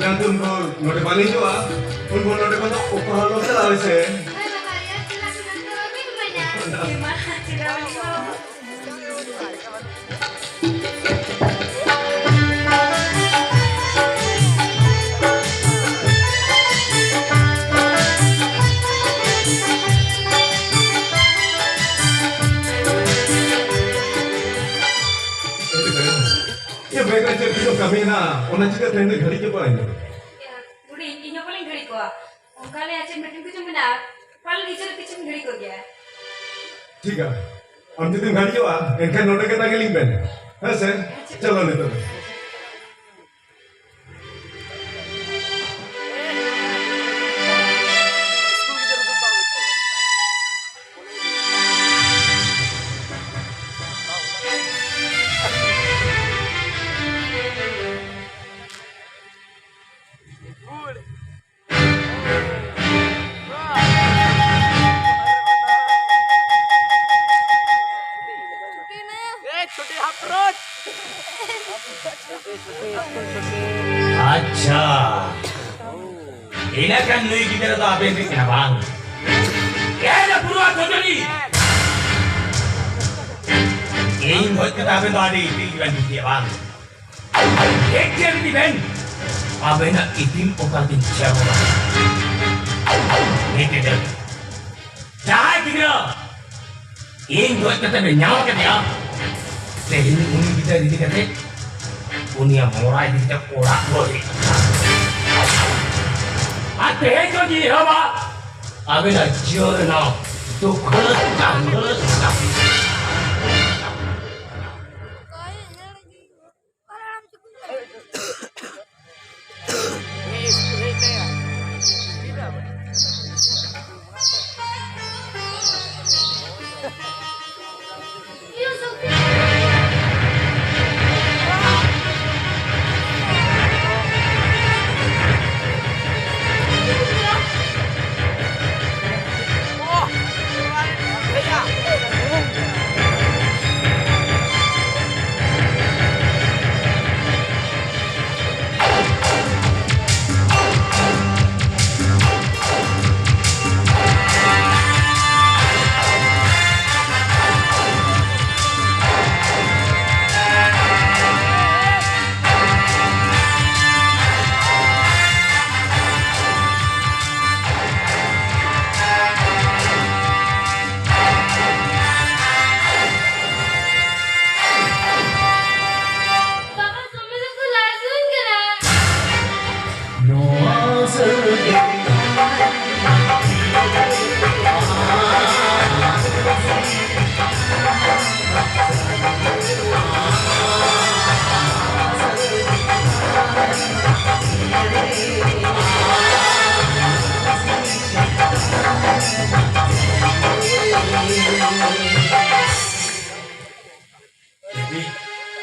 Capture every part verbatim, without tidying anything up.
ᱡᱟᱦᱟᱸ ᱛᱤᱱ ᱵᱷᱳᱨ ᱱᱚᱰᱮ ᱵᱟᱞᱮ ᱦᱤᱡᱩᱜᱼᱟ, ᱩᱱ ᱵᱷᱳᱨ ᱱᱚᱰᱮ ᱠᱷᱚᱱ ᱫᱚ ᱚᱠᱟ ᱦᱚᱸ ᱟᱞᱚ ᱪᱟᱞᱟᱜᱼᱟ, ᱦᱳᱭ ᱥᱮ? ᱦᱳᱭ ᱵᱟᱵᱟ, ᱨᱮᱭᱟᱲ ᱪᱟᱞᱟᱜ ᱠᱟᱱᱟ ᱛᱚ, ᱵᱟᱹᱧ ᱢᱮᱱᱟ᱾ ᱮ ᱢᱟ, ᱪᱟᱞᱟᱜ ᱟᱵᱚᱱ᱾ ᱮ ᱵᱮᱜᱽ ᱨᱮ ᱪᱮᱫ ᱪᱚ ᱠᱟᱹᱢᱤ ᱦᱮᱱᱟᱜᱼᱟ, ᱚᱱᱟ ᱪᱤᱠᱟᱹᱛᱮ ᱱᱩᱭ ᱜᱷᱟᱹᱲᱤᱡ ᱪᱟᱵᱟᱭᱮᱱᱟ? ᱮ, ᱵᱩᱰᱤ, ᱤᱧ ᱦᱚᱸ ᱯᱟᱞᱮᱧ ᱜᱷᱟᱹᱲᱤ ᱠᱚᱣᱟ᱾ ᱚᱱᱠᱟ ᱞᱮ ᱟᱨ ᱪᱮᱫ meeting ᱠᱚᱪᱚ ᱢᱮᱱᱟᱜᱼᱟ, ᱯᱟᱞᱮ ᱱᱤᱡᱮ ᱫᱚ ᱠᱤᱪᱷᱩᱧ ᱜᱷᱟᱹᱲᱤ ᱠᱚᱜ ᱜᱮᱭᱟ᱾ ᱴᱷᱤᱠᱟ, ᱟᱢ ᱡᱩᱫᱤᱢ ᱜᱷᱟᱹᱲᱤᱡᱚᱜᱼᱟ, ᱮᱱᱠᱷᱟᱱ ᱱᱚᱰᱮ ᱜᱮ ᱛᱟᱦᱮᱸ ᱞᱤᱧ ᱵᱮᱱ᱾ ᱦᱮᱸ ᱥᱮ? ᱪᱚᱞᱚ ᱱᱤᱛᱚᱜ ᱫᱚ᱾ ᱟᱪᱪᱷᱟ, ᱤᱱᱟᱹ ᱠᱷᱟᱱ ᱱᱩᱭ ᱜᱤᱫᱽᱨᱟᱹ ᱫᱚ ᱟᱵᱮᱱ ᱨᱤᱱ ᱠᱟᱱᱟ ᱵᱟᱝ? ᱮ ᱫᱚ ᱯᱩᱨᱟᱹ ᱡᱚᱡᱚᱱᱤ! ᱤᱧ ᱜᱚᱡ ᱠᱟᱛᱮ ᱟᱵᱮᱱ ᱫᱚ ᱟᱹᱰᱤ ᱤᱯᱤᱞ ᱜᱮᱵᱮᱱ ᱵᱩᱡᱷᱟᱹᱣᱟ ᱵᱟᱝ? ᱮᱠ ᱪᱮᱫ ᱤᱫᱤ ᱵᱮᱱ? ᱟᱵᱮᱱᱟᱜ ᱤᱯᱤᱞ ᱚᱠᱟ ᱫᱤᱱ ᱪᱮᱨᱚᱜᱼᱟ? ᱢᱤᱫ ᱜᱤᱫᱽᱨᱟᱹ, ᱡᱟᱦᱟᱸᱭ ᱜᱤᱫᱽᱨᱟᱹ ᱤᱧ ᱜᱚᱡ ᱠᱟᱛᱮ ᱵᱮᱱ ᱧᱟᱢ ᱠᱮᱫᱮᱭᱟ, ᱛᱮᱦᱮᱧ ᱩᱱᱤ ᱜᱤᱫᱽᱨᱟᱹ ᱤᱫᱤ ᱠᱟᱛᱮ ᱩᱱᱤᱭᱟᱜ ᱢᱚᱲᱟ ᱤᱫᱤ ᱠᱟᱛᱮ ᱚᱲᱟᱜ ᱨᱩᱣᱟᱹᱲ ᱦᱩᱭᱩᱜ ᱛᱟᱵᱮᱱᱟ᱾ ᱟᱨ ᱛᱮᱦᱮᱧ ᱠᱷᱚᱱ ᱡᱩᱫᱤ ᱮᱦᱚᱵᱟ, ᱟᱵᱮᱱᱟᱜ ᱡᱤᱭᱚᱱ ᱨᱮᱱᱟᱜ ᱫᱩᱠᱷᱟᱹᱞ ᱠᱟᱹᱢᱦᱟᱹᱞ ᱠᱟᱹᱢᱤ᱾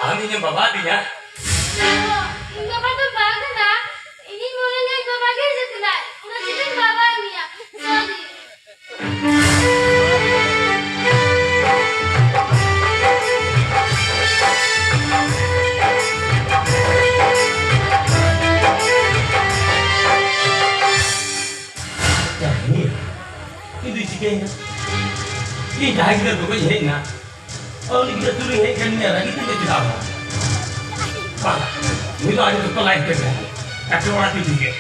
ᱟᱢ ᱤᱧᱮᱢ ᱵᱟᱵᱟ ᱟᱹᱫᱤᱧᱟ? ᱤᱧ ᱵᱟᱵᱟ ᱫᱚ ᱵᱟᱝ ᱠᱟᱱᱟ᱾ ᱤᱧᱤᱧ ᱢᱚᱱᱮ ᱞᱮᱫ ᱵᱟᱵᱟ ᱜᱮ ᱦᱤᱡᱩᱜ ᱠᱟᱱᱟᱭ, ᱚᱱᱟ ᱪᱤᱠᱟᱹᱧ ᱵᱟᱵᱟ ᱢᱮᱭᱟ᱾ Sorry᱾ ᱤᱧ ᱫᱚᱧ ᱪᱤᱠᱟᱹᱭᱮᱱᱟ? ᱤᱧ ᱡᱟᱦᱟᱸᱭ ᱜᱤᱫᱽᱨᱟᱹ ᱫᱚ ᱵᱟᱹᱧ ᱦᱮᱡ ᱮᱱᱟ, ᱩᱱᱤ ᱜᱤᱫᱽᱨᱟᱹ ᱛᱩᱞᱩᱡ ᱦᱮᱡ ᱠᱟᱱ ᱜᱮᱭᱟ, ᱨᱟᱹᱜᱤ ᱛᱮ ᱪᱮᱫᱟᱜ ᱵᱟᱝ? ᱵᱟᱝ, ᱩᱱᱤ ᱫᱚ ᱟᱹᱰᱤ ᱡᱚᱛᱚ ᱞᱟᱭᱤᱱ ᱛᱮ ᱢᱮᱱᱟᱭᱟ᱾ ᱮᱠᱮᱱ ᱚᱱᱟ ᱛᱤᱧ ᱴᱷᱤᱠ ᱜᱮᱭᱟ᱾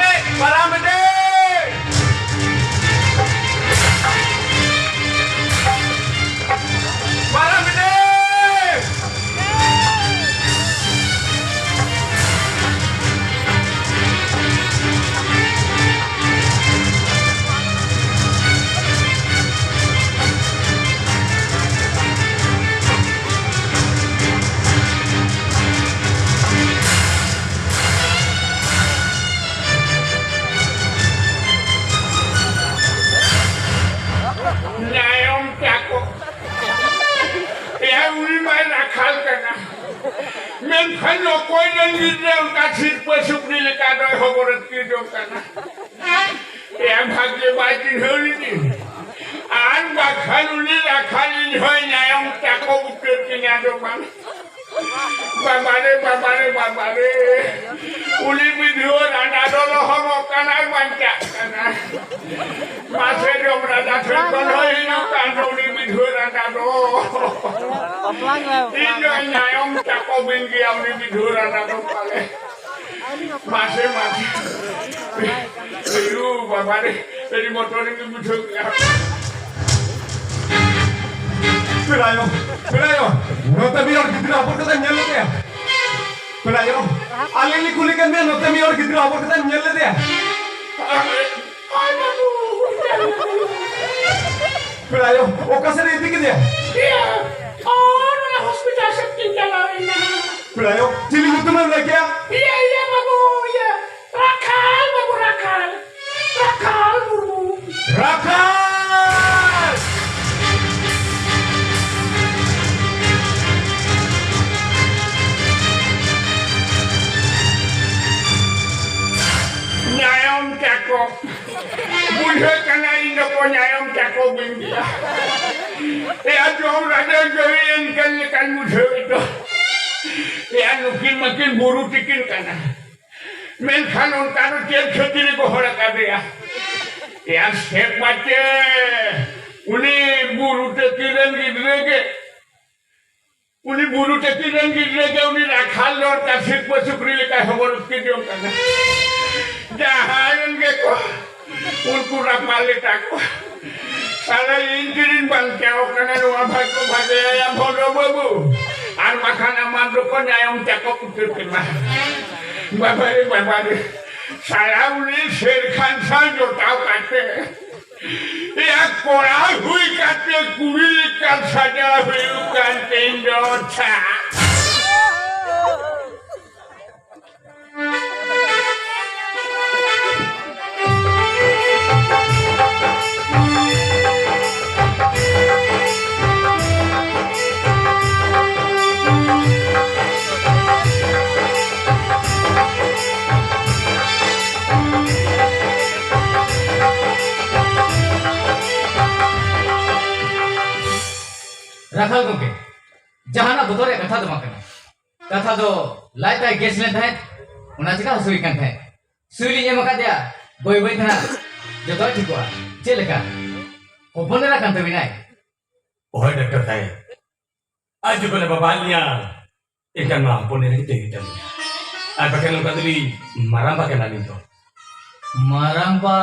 ᱮᱭ, ᱯᱟᱨᱟᱢ ᱵᱮᱴᱮ! ᱯᱟᱨᱟᱢ ᱵᱮᱴᱮ! ᱧᱟᱭᱚᱢ ᱪᱟᱠᱚ᱾ ᱮᱭᱟ, ᱩᱱᱤ ᱢᱟᱭ ᱨᱟᱠᱷᱟᱞ ᱠᱟᱱᱟ᱾ ᱢᱮᱱᱠᱷᱟᱱ ᱚᱠᱚᱭ ᱨᱮᱱ ᱜᱤᱫᱽᱨᱟᱹ ᱚᱱᱠᱟ ᱥᱤᱨᱯᱟᱹ ᱥᱩᱠᱨᱤ ᱞᱮᱠᱟ ᱫᱚᱭ ᱦᱚᱵᱚᱨ ᱟᱹᱛᱠᱤᱨ ᱡᱚᱝ ᱠᱟᱱᱟ? ᱮᱭᱟ, ᱵᱷᱟᱜᱽᱭᱚ ᱵᱟᱭ ᱪᱤᱱᱦᱟᱹᱣ ᱞᱤᱫᱤᱧ᱾ ᱟᱨ ᱵᱟᱠᱷᱟᱱ ᱩᱱᱤ ᱨᱟᱠᱷᱟᱞ ᱤᱧ ᱦᱚᱸᱭ ᱧᱟᱭᱚᱢ ᱪᱟᱠᱚ ᱩᱛᱟᱹᱨ ᱠᱤᱧᱟ ᱫᱚ ᱵᱟᱝ᱾ ᱵᱟᱵᱟᱨᱮ, ᱵᱟᱵᱟᱨᱮ, ᱵᱟᱵᱟᱨᱮ᱾ ᱩᱱᱤ ᱵᱤᱫᱷᱩᱣᱟᱹ ᱨᱟᱸᱰᱟ ᱫᱚ ᱞᱚᱦᱚᱢᱚᱜ ᱠᱟᱱᱟᱭ, ᱵᱟᱧᱪᱟᱜ ᱠᱟᱱᱟ᱾ ᱢᱟᱥᱮ ᱡᱚᱢ ᱨᱟᱡᱟ ᱴᱷᱮᱱ ᱠᱷᱚᱱ ᱦᱚᱸ ᱦᱤᱡᱩᱜ ᱠᱟᱱ ᱫᱚ ᱩᱱᱤ ᱵᱤᱫᱷᱩᱣᱟᱹ ᱨᱟᱸᱰᱟ ᱫᱚ᱾ ᱤᱧ ᱫᱚ ᱧᱟᱭᱚᱢ ᱪᱟᱠᱚ ᱵᱤᱱ ᱜᱮᱭᱟ ᱩᱱᱤ ᱵᱤᱫᱷᱩᱣᱟᱹ ᱨᱟᱸᱰᱟ ᱫᱚ ᱯᱟᱞᱮ᱾ ᱢᱟᱥᱮ, ᱢᱟᱥᱮ᱾ ᱟᱭᱳ, ᱵᱟᱵᱟ ᱨᱮ, ᱟᱹᱰᱤ ᱵᱚᱛᱚᱨ ᱜᱮ ᱵᱩᱡᱷᱟᱹᱣ ᱠᱮᱫᱼᱟ᱾ ᱯᱮᱲᱟᱭᱚ, ᱯᱮᱲᱟᱭᱚ, ᱱᱚᱛᱮ ᱢᱤᱫ ᱦᱚᱲ ᱜᱤᱫᱽᱨᱟᱹ ᱦᱚᱯᱚᱱ ᱠᱟᱛᱮᱢ ᱧᱮᱞ ᱞᱮᱫᱮᱭᱟ? ᱯᱮᱲᱟᱭᱚ, ᱟᱹᱞᱤᱧ ᱞᱤᱧ ᱠᱩᱞᱤ ᱠᱮᱫ ᱢᱮᱭᱟ, ᱱᱚᱛᱮ ᱢᱤᱫ ᱦᱚᱲ ᱜᱤᱫᱽᱨᱟᱹ ᱦᱚᱯᱚᱱ ᱠᱟᱛᱮᱢ ᱧᱮᱞ ᱞᱮᱫᱮᱭᱟ? ᱦᱳᱭ ᱵᱟᱹᱵᱩ᱾ ᱯᱮᱲᱟᱭᱚ, ᱚᱠᱟ ᱥᱮᱫ ᱮ ᱤᱫᱤ ᱠᱮᱫᱮᱭᱟ? ᱤᱭᱟᱹ, ᱚᱱᱟ ᱦᱚᱥᱯᱤᱴᱟᱞ ᱥᱮᱫ ᱠᱤᱱ ᱪᱟᱞᱟᱣ ᱮᱱᱟ᱾ ᱯᱮᱲᱟᱭᱚ, ᱪᱤᱞᱤ ᱧᱩᱛᱩᱢᱮᱢ ᱞᱟᱹᱭ ᱠᱮᱫᱼᱟ? ᱤᱭᱟᱹ, ᱤᱭᱟᱹ ᱵᱟᱹᱵᱩ, ᱤᱭᱟᱹ, ᱨᱟᱠᱷᱟᱞ ᱵᱟᱹᱵᱩ, ᱨᱟᱠᱷᱟᱞ, ᱨᱟᱠᱷᱟᱞ᱾ ᱪᱟᱠᱚ᱾ ᱵᱩᱡᱷᱟᱹᱜ ᱠᱟᱱᱟ ᱤᱧ ᱫᱚ ᱠᱚᱧᱟᱭᱚᱢ ᱪᱟᱠᱚ ᱵᱟᱹᱧ ᱜᱮᱭᱟ᱾ ᱮᱭᱟ ᱡᱚᱢ ᱨᱟᱡᱟ ᱜᱟᱹᱭ ᱮᱱᱠᱟᱱ ᱞᱮᱠᱟᱧ ᱵᱩᱡᱷᱟᱹᱣ ᱮᱫ ᱫᱚ᱾ ᱮᱭᱟ ᱱᱩᱠᱤᱱ ᱢᱟᱠᱤᱱ ᱵᱩᱨᱩ ᱛᱤᱠᱤᱱ ᱠᱟᱱᱟ᱾ ᱢᱮᱱᱠᱷᱟᱱ ᱚᱱᱠᱟ ᱫᱚ ᱪᱮᱫ ᱠᱷᱟᱹᱛᱤᱨ ᱮ ᱜᱚᱦᱚᱲ ᱟᱠᱟᱫᱮᱭᱟ? ᱮᱭᱟ ᱥᱮᱫ ᱢᱟᱪᱮ ᱩᱱᱤ ᱵᱩᱨᱩ ᱛᱤᱠᱤᱱ ᱨᱮᱱ ᱜᱤᱫᱽᱨᱟᱹ ᱜᱮ ᱩᱱᱤ ᱵᱩᱨᱩ ᱛᱟᱹᱠᱤᱱ ᱨᱮᱱ ᱜᱤᱫᱽᱨᱟᱹ ᱜᱮ ᱩᱱᱤ ᱨᱟᱠᱷᱟᱞ ᱫᱚᱨᱠᱟᱨ ᱥᱤᱨᱯᱟᱹ ᱥᱩᱠᱨᱤ ᱞᱮᱠᱟᱭ ᱦᱚᱵᱚᱨ ᱟᱹᱛᱠᱤᱨ ᱡᱚᱝ ᱠᱟᱱᱟ᱾ ᱡᱟᱦᱟᱸᱭ ᱨᱮᱱ ᱜᱮᱠᱚ ᱩᱱᱠᱩ ᱨᱟᱯᱟᱜ ᱞᱮᱴᱟ ᱠᱚ᱾ ᱥᱟᱞᱟ ᱤᱧ ᱛᱤᱨᱤᱧ ᱵᱟᱧᱪᱟᱣ ᱠᱟᱱᱟ ᱱᱚᱣᱟ ᱵᱷᱟᱜᱽ ᱠᱚ ᱵᱷᱟᱜᱮᱭᱟ ᱵᱷᱚᱫᱨᱚ ᱵᱟᱹᱵᱩ᱾ ᱟᱨ ᱵᱟᱠᱷᱟᱱ ᱟᱢᱟᱜ ᱫᱚ ᱠᱚᱧᱟᱭᱚᱢ ᱪᱟᱠᱚ ᱩᱛᱟᱹᱨ ᱠᱮᱢᱟ᱾ ᱵᱟᱵᱟ ᱨᱮ ᱵᱟᱵᱟ ᱨᱮ᱾ ᱥᱟᱞᱟ ᱩᱱᱤ ᱥᱮᱨ ᱠᱷᱟᱱ ᱥᱟᱶ ᱡᱚᱴᱟᱣ ᱠᱟᱛᱮ ᱮᱭᱟ ᱠᱚᱲᱟ ᱦᱩᱭ ᱠᱟᱛᱮ ᱠᱩᱲᱤ ᱞᱮᱠᱟ ᱥᱟᱡᱟᱣ ᱦᱩᱭᱩᱜ ᱠᱟᱱ ᱛᱤᱧ ᱫᱚ ᱪᱷᱟ᱾ ᱨᱟᱠᱷᱟᱞ ᱜᱚᱢᱠᱮ, ᱡᱟᱦᱟᱱᱟᱜ ᱵᱚᱛᱚᱨ ᱨᱮᱭᱟᱜ ᱠᱟᱛᱷᱟ ᱫᱚ ᱵᱟᱝ ᱠᱟᱱᱟ᱾ ᱠᱟᱛᱷᱟ ᱫᱚ ᱞᱟᱡ ᱛᱟᱭ ᱜᱮᱥ ᱞᱮᱱ ᱛᱟᱦᱮᱸᱫ, ᱚᱱᱟ ᱪᱤᱠᱟ ᱦᱟᱹᱥᱩᱭᱮ ᱠᱟᱱ ᱛᱟᱦᱮᱸᱫ᱾ ᱥᱩᱭ ᱞᱤᱧ ᱮᱢ ᱟᱠᱟᱫᱮᱭᱟ, ᱵᱟᱹᱭ ᱵᱟᱹᱭ ᱛᱮ ᱱᱟᱜ ᱡᱚᱛᱚᱣᱟᱜ ᱴᱷᱤᱠᱚᱜᱼᱟ᱾ ᱪᱮᱫ ᱞᱮᱠᱟ? ᱦᱚᱯᱚᱱ ᱮᱨᱟ ᱠᱟᱱ ᱛᱟᱹᱵᱤᱱᱟᱭ? ᱦᱳᱭ ᱰᱟᱠᱛᱟᱨ ᱥᱟᱦᱮᱵ, ᱟᱡ ᱡᱚᱠᱷᱚᱱᱮ ᱵᱟᱵᱟ ᱞᱤᱧᱟ, ᱮᱱᱠᱷᱟᱱ ᱢᱟ ᱦᱚᱯᱚᱱ ᱮᱨᱟ ᱜᱮ ᱛᱟᱦᱮᱸ ᱠᱟᱱ᱾ ᱟᱨ ᱵᱟᱠᱷᱟᱱ ᱚᱱᱠᱟ ᱫᱚᱞᱤᱧ ᱢᱟᱨᱟᱝᱵᱟ ᱠᱟᱱᱟᱞᱤᱧ ᱛᱚ᱾ ᱢᱟᱨᱟᱝᱵᱟ,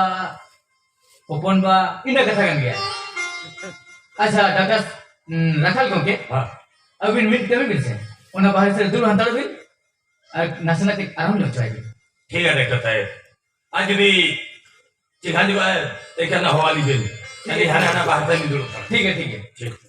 ᱦᱚᱯᱚᱱᱵᱟ, ᱤᱱᱟᱹ ᱠᱟᱛᱷᱟ ᱠᱟᱱ ᱜᱮᱭᱟ᱾ ᱟᱪᱪᱷᱟ, ᱰᱟᱠᱛᱟᱨ, ᱩᱸ, ᱨᱟᱠᱷᱟᱞ ᱜᱚᱢᱠᱮ, ᱦᱮᱸ᱾ ᱟᱹᱵᱤᱱ ᱢᱤᱫ ᱠᱟᱹᱢᱤ ᱵᱤᱱ ᱥᱮ, ᱚᱱᱟ ᱵᱟᱦᱨᱮ ᱥᱮᱫ ᱨᱮ ᱫᱩᱲᱩᱵ ᱦᱟᱛᱟᱲᱚᱜ ᱵᱤᱱ ᱟᱨ ᱱᱟᱥᱮᱱᱟᱜ ᱠᱟᱹᱡ ᱟᱨᱟᱢ ᱧᱚᱜ ᱦᱚᱪᱚᱭ ᱵᱤᱱ᱾ ᱴᱷᱤᱠ ᱜᱮᱭᱟ ᱰᱟᱠᱛᱟᱨ ᱥᱟᱦᱮᱵ, ᱟᱨ ᱡᱩᱫᱤ ᱪᱮᱸᱜᱷᱟ ᱧᱚᱜ ᱟᱭ, ᱮᱱᱠᱷᱟᱱ ᱦᱚᱦᱚ ᱟᱹᱞᱤᱧ ᱵᱮᱱ᱾ ᱟᱹᱞᱤᱧ ᱦᱟᱱᱟ ᱦᱟᱱᱟ ᱵᱟᱦᱨᱮ ᱞᱤᱧ ᱫᱩᱲᱩᱵ ᱠᱟᱱᱟ᱾ ᱴᱷᱤᱠ ᱜᱮᱭᱟ, ᱴᱷᱤᱠ ᱜᱮᱭᱟ᱾ ᱴᱷᱤᱠ᱾